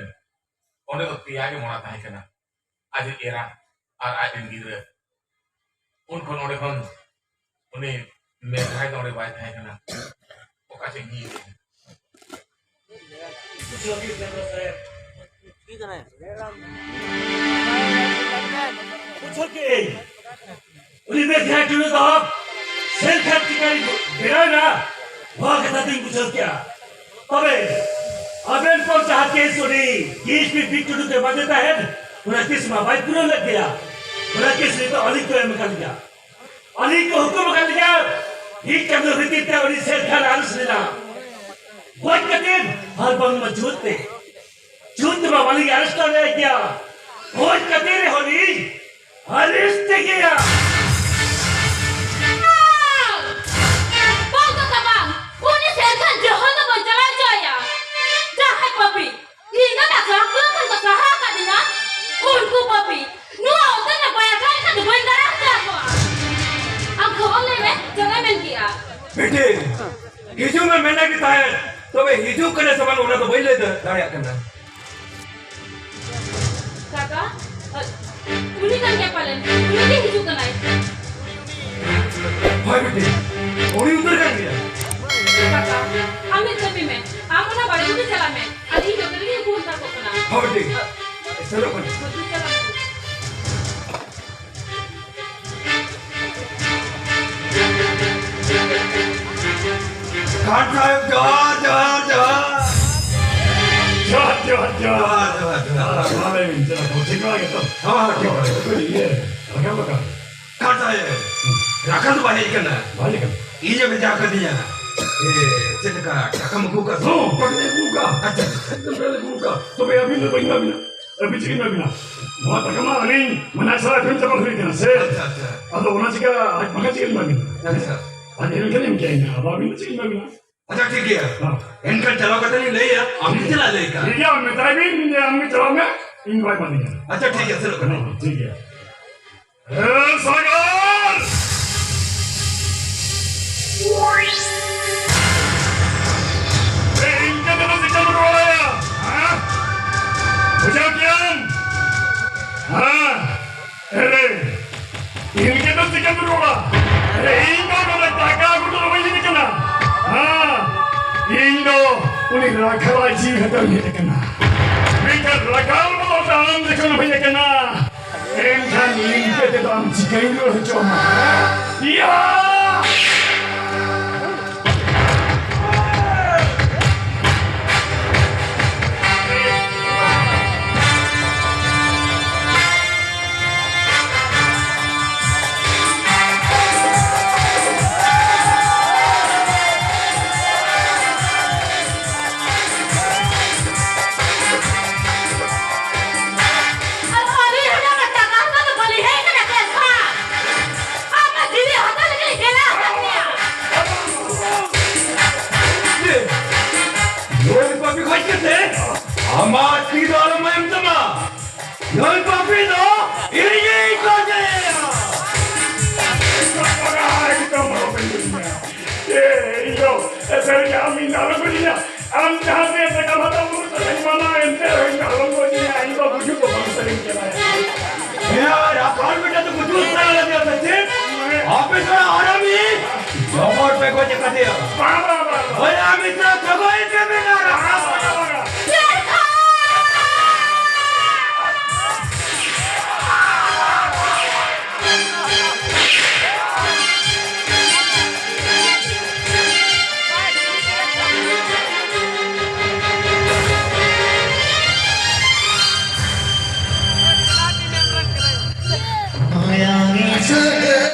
ᱚᱸᱰᱮ ᱫᱚ ᱯᱮᱭᱟ ᱜᱮ ᱢᱚᱲᱟ ᱛᱟᱦᱮᱸ ᱠᱟᱱᱟ, ᱟᱡ ᱮᱨᱟ ᱟᱨ ᱟᱡ ᱨᱮᱱ ᱜᱤᱫᱽᱨᱟᱹ᱾ ᱩᱱ ᱠᱷᱚᱱ ᱚᱸᱰᱮ ᱠᱷᱚᱱ ᱩᱱᱤ ᱢᱮᱜᱷᱨᱟᱭ ᱫᱚ ᱚᱸᱰᱮ ᱵᱟᱭ ᱛᱟᱦᱮᱸ ᱠᱟᱱᱟ, ᱚᱠᱟ ᱥᱮᱫ ᱜᱮ ᱵᱩᱡᱷᱟᱹᱣ ᱠᱮᱫ ᱯᱮ ᱥᱮ? ᱵᱩᱡᱷᱟᱹᱣ ᱠᱮᱫ ᱟᱹᱧ᱾ ᱩᱱᱤ ᱢᱮᱜᱷᱨᱟᱭ ᱴᱩᱰᱩ ᱫᱚ ᱥᱮᱞ ᱠᱷᱟᱱ ᱪᱤᱠᱟᱹᱭ ᱵᱮᱱᱟᱣ ᱮᱱᱟ? ᱱᱚᱣᱟ ᱠᱟᱛᱷᱟ ᱫᱚᱧ ᱵᱩᱡᱷᱟᱹᱣ ᱠᱮᱜᱼᱟ᱾ ᱛᱚᱵᱮ ᱟᱵᱮᱱ ᱠᱚ ᱡᱟᱦᱟᱸ ᱠᱮᱥ ᱩᱱᱤ ᱰᱤ ᱮᱥ ᱯᱤ ᱵᱤᱴᱴᱩ ᱴᱩᱰᱩ ᱵᱟᱫᱮ ᱛᱟᱦᱮᱸᱱ, ᱚᱱᱟ ᱠᱮᱥ ᱢᱟ ᱵᱟᱭ ᱯᱩᱨᱟᱹᱣ ᱞᱮᱫ ᱜᱮᱭᱟ᱾ ᱚᱱᱟ ᱠᱮᱥ ᱱᱤᱛᱚᱜ ᱟᱹᱞᱤᱧ ᱠᱚ ᱮᱢ ᱟᱠᱟᱫ ᱞᱤᱧᱟ᱾ ᱟᱹᱞᱤᱧ ᱠᱚ ᱦᱩᱠᱩᱢ ᱟᱠᱟᱫ ᱞᱤᱧᱟ, ᱢᱤᱫ ᱪᱟᱸᱫᱚ ᱵᱷᱤᱛᱤᱨ ᱛᱮ ᱩᱱᱤ ᱥᱮᱨ ᱠᱷᱟᱱ ᱟᱨᱮᱥᱴ ᱨᱮᱱᱟᱜ᱾ ᱜᱚᱡ ᱠᱟᱛᱮ ᱟᱨ ᱵᱟᱝᱢᱟ ᱡᱩᱛ ᱛᱮ᱾ ᱡᱩᱛ ᱢᱟ ᱵᱟᱹᱞᱤᱧ ᱟᱨᱮᱥᱴ ᱫᱟᱲᱮᱭᱟᱭ ᱜᱮᱭᱟ᱾ ᱜᱚᱡ ᱠᱟᱛᱮ ᱨᱮᱦᱚᱸ ᱞᱤᱧ ᱟᱨᱮᱥᱴ ᱜᱮᱭᱟ᱾ ᱵᱟᱝ ᱠᱟᱠᱟ ᱵᱟᱝ, ᱩᱱᱤ ᱥᱮᱨ ᱠᱷᱟᱱ ᱡᱚᱦᱚᱨ ᱫᱚ ᱵᱟᱹᱧ ᱪᱟᱞᱟᱣ ᱦᱚᱪᱚ ᱟᱭᱟ᱾ ᱡᱟᱦᱟᱸᱭ ᱯᱟᱯᱤ ᱤᱧ ᱫᱚ ᱫᱟᱠᱟ ᱩᱛᱩ ᱠᱷᱚᱱ ᱠᱚ ᱥᱟᱦᱟ ᱟᱠᱟᱫᱤᱧᱟ, ᱩᱱᱠᱩ ᱯᱟᱯᱤ ᱱᱚᱣᱟ ᱚᱛᱮ ᱨᱮ ᱵᱟᱭ ᱟᱠᱷᱲᱟ ᱞᱮᱠᱷᱟᱱ ᱫᱚ ᱵᱟᱹᱧ ᱫᱟᱨᱟ ᱦᱚᱪᱚ ᱟᱠᱚᱣᱟ᱾ ᱟᱢ ᱠᱷᱚᱵᱚᱨ ᱞᱟᱹᱭ ᱢᱮ, ᱪᱮᱫ ᱮ ᱢᱮᱱ ᱠᱮᱜᱼᱟ? ᱵᱤᱴᱤ, ᱦᱤᱡᱩᱜ ᱢᱮ ᱢᱮᱱᱟ ᱜᱮ ᱛᱟᱦᱮᱸᱫ, ᱛᱚᱵᱮ ᱦᱤᱡᱩᱜ ᱠᱟᱱᱟ ᱥᱮ ᱵᱟᱝ ᱚᱱᱟ ᱫᱚ ᱵᱟᱹᱧ ᱞᱟᱹᱭ ᱫᱟ-, ᱫᱟᱲᱮᱭᱟᱜ ᱠᱟᱱᱟ᱾ ᱠᱟᱠᱟ, ᱩᱱᱤ ᱠᱟᱱ ᱜᱮᱭᱟ ᱯᱟᱞᱮᱱ, ᱩᱱᱤ ᱜᱮ ᱦᱤᱡᱩᱜ ᱠᱟᱱᱟᱭ᱾ ᱦᱳᱭ ᱵᱤᱴᱤ, ᱩᱱᱤ ᱩᱛᱟᱹᱨ ᱠᱟᱱ ᱜᱮᱭᱟ᱾ ᱠᱟᱠᱟ, ᱟᱢ ᱢᱤᱫ ᱠᱟᱹᱢᱤ ᱢᱮ, ᱟᱢ ᱚᱱᱟ ᱵᱟᱲᱜᱮ ᱛᱮ ᱪᱟᱞᱟᱜ ᱢᱮ, ᱟᱨ ᱤᱧ ᱡᱚᱛᱚ ᱞᱟᱹᱜᱤᱫ ᱩᱱᱠᱩ ᱦᱚᱸ ᱛᱟᱠᱚ ᱠᱟᱱᱟ᱾ ᱦᱳᱭ ᱵᱤᱴᱤ, ᱥᱮᱱᱚᱜ ᱠᱟᱱᱟ᱾ ᱦᱳᱭ, ᱛᱩ ᱪᱟᱞᱟᱜ ᱢᱮ᱾ ᱠᱷᱟᱱ ᱥᱟᱦᱮᱵ, ᱡᱚᱦᱟᱨ, ᱡᱚᱦᱟᱨ, ᱡᱚᱦᱟᱨ᱾ ᱡᱚᱦᱟᱨ, ᱡᱚᱦᱟᱨ, ᱡᱚᱦᱟᱨ᱾ ᱡᱚᱦᱟᱨ, ᱡᱚᱦᱟᱨ, ᱡᱚᱦᱟᱨ᱾ ᱢᱟ ᱞᱟᱹᱭ ᱵᱤᱱ, ᱪᱮᱫ ᱞᱮᱠᱟ, ᱴᱷᱤᱠ ᱵᱟᱲᱟ ᱜᱮᱛᱚ? ᱦᱚᱸ, ᱦᱚᱸ, ᱴᱷᱤᱠ ᱵᱟᱲᱟ ᱜᱮ᱾ ᱤᱭᱟᱹ, ᱨᱟᱠᱟᱵ ᱟᱠᱟᱱ? ᱠᱷᱟᱱ ᱥᱟᱦᱮᱵ, ᱦᱮᱸ᱾ ᱨᱟᱠᱷᱟ ᱫᱚ ᱵᱟᱭ ᱦᱮᱡ ᱟᱠᱟᱱᱟ᱾ ᱵᱟᱭ ᱦᱮᱡ ᱟᱠᱟᱱᱟ? ᱤᱧ ᱮ ᱵᱷᱮᱡᱟ ᱟᱠᱟᱫᱤᱧᱟ᱾ ᱮ, ᱪᱮᱫ ᱞᱮᱠᱟ, ᱴᱟᱠᱟᱢ ᱟᱹᱜᱩ ᱟᱠᱟᱫ ᱥᱮ? ᱦᱚᱸ, ᱴᱟᱠᱟᱧ ᱟᱹᱜᱩ ᱟᱠᱟᱫ᱾ ᱟᱪᱪᱷᱟ, ᱟᱪᱪᱷᱟ᱾ ᱮᱠᱫᱚᱢ ᱴᱟᱠᱟᱧ ᱟᱹᱜᱩ ᱟᱠᱟᱫ᱾ ᱛᱚᱵᱮ ᱟᱹᱵᱤᱱ ᱫᱚ ᱵᱟᱹᱧ ᱮᱢᱟ ᱵᱤᱱᱟ᱾ ᱟᱹᱵᱤᱱ ᱪᱮᱫ ᱵᱤᱱ ᱮᱢᱟ ᱵᱤᱱᱟ? ᱱᱚᱣᱟ ᱴᱟᱠᱟ ᱢᱟ ᱟᱹᱞᱤᱧ ᱢᱟᱱᱟ ᱥᱟᱞᱟᱜ ᱮᱯᱮᱢ ᱪᱟᱯᱟᱞ ᱦᱩᱭ ᱠᱟᱱᱟ ᱥᱮ? ᱟᱪᱪᱷᱟ, ᱟᱪᱪᱷᱟ᱾ ᱟᱫᱚ ᱚᱱᱟ ᱪᱤᱠᱟ ᱟᱡ ᱵᱟᱝᱟ ᱪᱮᱫ ᱮᱢᱟ ᱵᱤᱱᱟ? ᱟᱪᱪᱷᱟ᱾ ᱟᱡ ᱦᱮᱡ ᱞᱮᱱᱠᱷᱟᱱ ᱮᱢ ᱠᱮᱭᱟ, ᱟᱫᱚ ᱟᱹᱵᱤᱱ ᱫᱚ ᱪᱮᱫ ᱮᱢᱟ ᱵᱤᱱᱟ? ᱟᱪᱪᱷᱟ, ᱴᱷᱤᱠ ᱜᱮᱭᱟ᱾ ᱦᱮᱸ᱾ ᱮᱱᱠᱷᱟᱱ ᱪᱟᱞᱟᱣ ᱠᱟᱛᱮ ᱞᱤᱧ ᱞᱟᱹᱭᱟ, ᱟᱢ ᱴᱷᱤᱠ ᱪᱮᱫᱟᱜ ᱞᱟᱹᱭ ᱠᱟᱜ? ᱴᱷᱤᱠ ᱜᱮᱭᱟ, ᱢᱮᱛᱟᱭ ᱵᱤᱱ ᱡᱮ ᱟᱢ ᱜᱮ ᱪᱟᱞᱟᱣ ᱢᱮ, ᱤᱧ ᱵᱟᱭ ᱮᱢᱟ ᱞᱤᱧᱟ᱾ ᱟᱪᱪᱷᱟ, ᱴᱷᱤᱠ ᱜᱮᱭᱟ, ᱥᱮᱱᱚᱜ ᱠᱟᱱᱟ᱾ ᱦᱮᱸ, ᱴᱷᱤᱠ ᱜᱮᱭᱟ᱾ ᱮ ᱥᱟᱜᱟᱨ! ᱮ, ᱤᱧ ᱠᱟᱛᱮ ᱫᱚ ᱪᱤᱠᱟᱹᱢ ᱨᱚᱲᱟᱭᱟ? ᱦᱮᱸ? ᱵᱩᱡᱷᱟᱹᱣ ᱠᱮᱭᱟᱢ? ᱦᱮᱸ? ᱮᱨᱮ, ᱤᱧ ᱠᱟᱛᱮ ᱫᱚ ᱪᱤᱠᱟᱹᱢ ᱨᱚᱲᱟ? ᱮᱨᱮ, ᱤᱧ ᱫᱚ ᱱᱚᱰᱮ ᱴᱟᱠᱟ ᱟᱹᱜᱩ ᱫᱚ ᱵᱟᱹᱧ ᱦᱮᱡ ᱟᱠᱟᱱᱟ᱾ ᱦᱮᱸ? ᱤᱧ ᱫᱚ ᱩᱱᱤ ᱨᱟᱠᱷᱟᱞ ᱟᱜ ᱡᱤᱣᱤ ᱦᱟᱛᱟᱣ ᱤᱧ ᱦᱮᱡ ᱟᱠᱟᱱᱟ᱾ ᱢᱮᱱᱠᱷᱟᱱ ᱨᱟᱠᱷᱟᱞ ᱵᱚᱫᱚᱞ ᱛᱮ ᱟᱢ ᱡᱚᱠᱷᱚᱱ ᱦᱮᱡ ᱟᱠᱟᱱᱟ, ᱮᱱᱠᱷᱟᱱ ᱤᱧ ᱠᱟᱛᱮ ᱫᱚ ᱟᱢ ᱪᱤᱠᱟᱹᱧ ᱨᱩᱣᱟᱹᱲ ᱦᱚᱪᱚ ᱟᱢᱟ? ᱤᱭᱟ! ᱱᱩᱭ ᱯᱟᱯᱤ ᱫᱚ ᱤᱧᱤᱧ ᱜᱚᱡᱮᱭᱟ᱾ ᱮᱠᱫᱚᱢ ᱟᱞᱚᱯᱮ ᱜᱚᱡᱤᱧᱟ᱾ ᱮ, ᱤᱧ ᱫᱚ, ᱮ, ᱥᱟᱹᱨᱤ ᱜᱮ ᱟᱢ ᱤᱧ ᱫᱚ ᱟᱞᱚᱢ ᱜᱚᱡᱤᱧᱟ᱾ ᱟᱢ ᱡᱟᱦᱟᱸ ᱛᱤᱱᱟᱹᱜ ᱴᱟᱠᱟ ᱦᱟᱛᱟᱣ ᱵᱩᱨᱩ ᱠᱟᱛᱮᱧ ᱢᱟᱱᱟ, ᱮᱱᱛᱮ ᱨᱮᱦᱚᱸ ᱤᱧ ᱫᱚ ᱟᱞᱚᱢ ᱜᱚᱡᱤᱧᱟ᱾ ᱤᱧ ᱫᱚ ᱜᱩᱡᱩᱜ ᱫᱚ ᱵᱟᱝ ᱥᱟᱹᱱᱟᱹᱧ ᱠᱟᱱᱟ᱾ ᱮ, ᱟᱨ ᱟᱯᱟᱱ ᱵᱮᱴᱟ ᱫᱚ ᱜᱩᱡᱩᱜ ᱥᱟᱱᱟ ᱞᱮᱫᱮᱭᱟ ᱥᱮ ᱪᱮᱫ? ᱟᱯᱮ ᱥᱟᱞᱟ ᱦᱟᱨᱟᱢᱤ, ᱡᱚᱵᱚᱨ ᱯᱮ ᱜᱚᱡ ᱟᱠᱟᱫᱮᱭᱟ᱾ ᱵᱟᱝ, ᱵᱟᱝ, ᱵᱟᱝ, ᱵᱟᱝ᱾ ᱦᱳᱭ, ᱟᱢ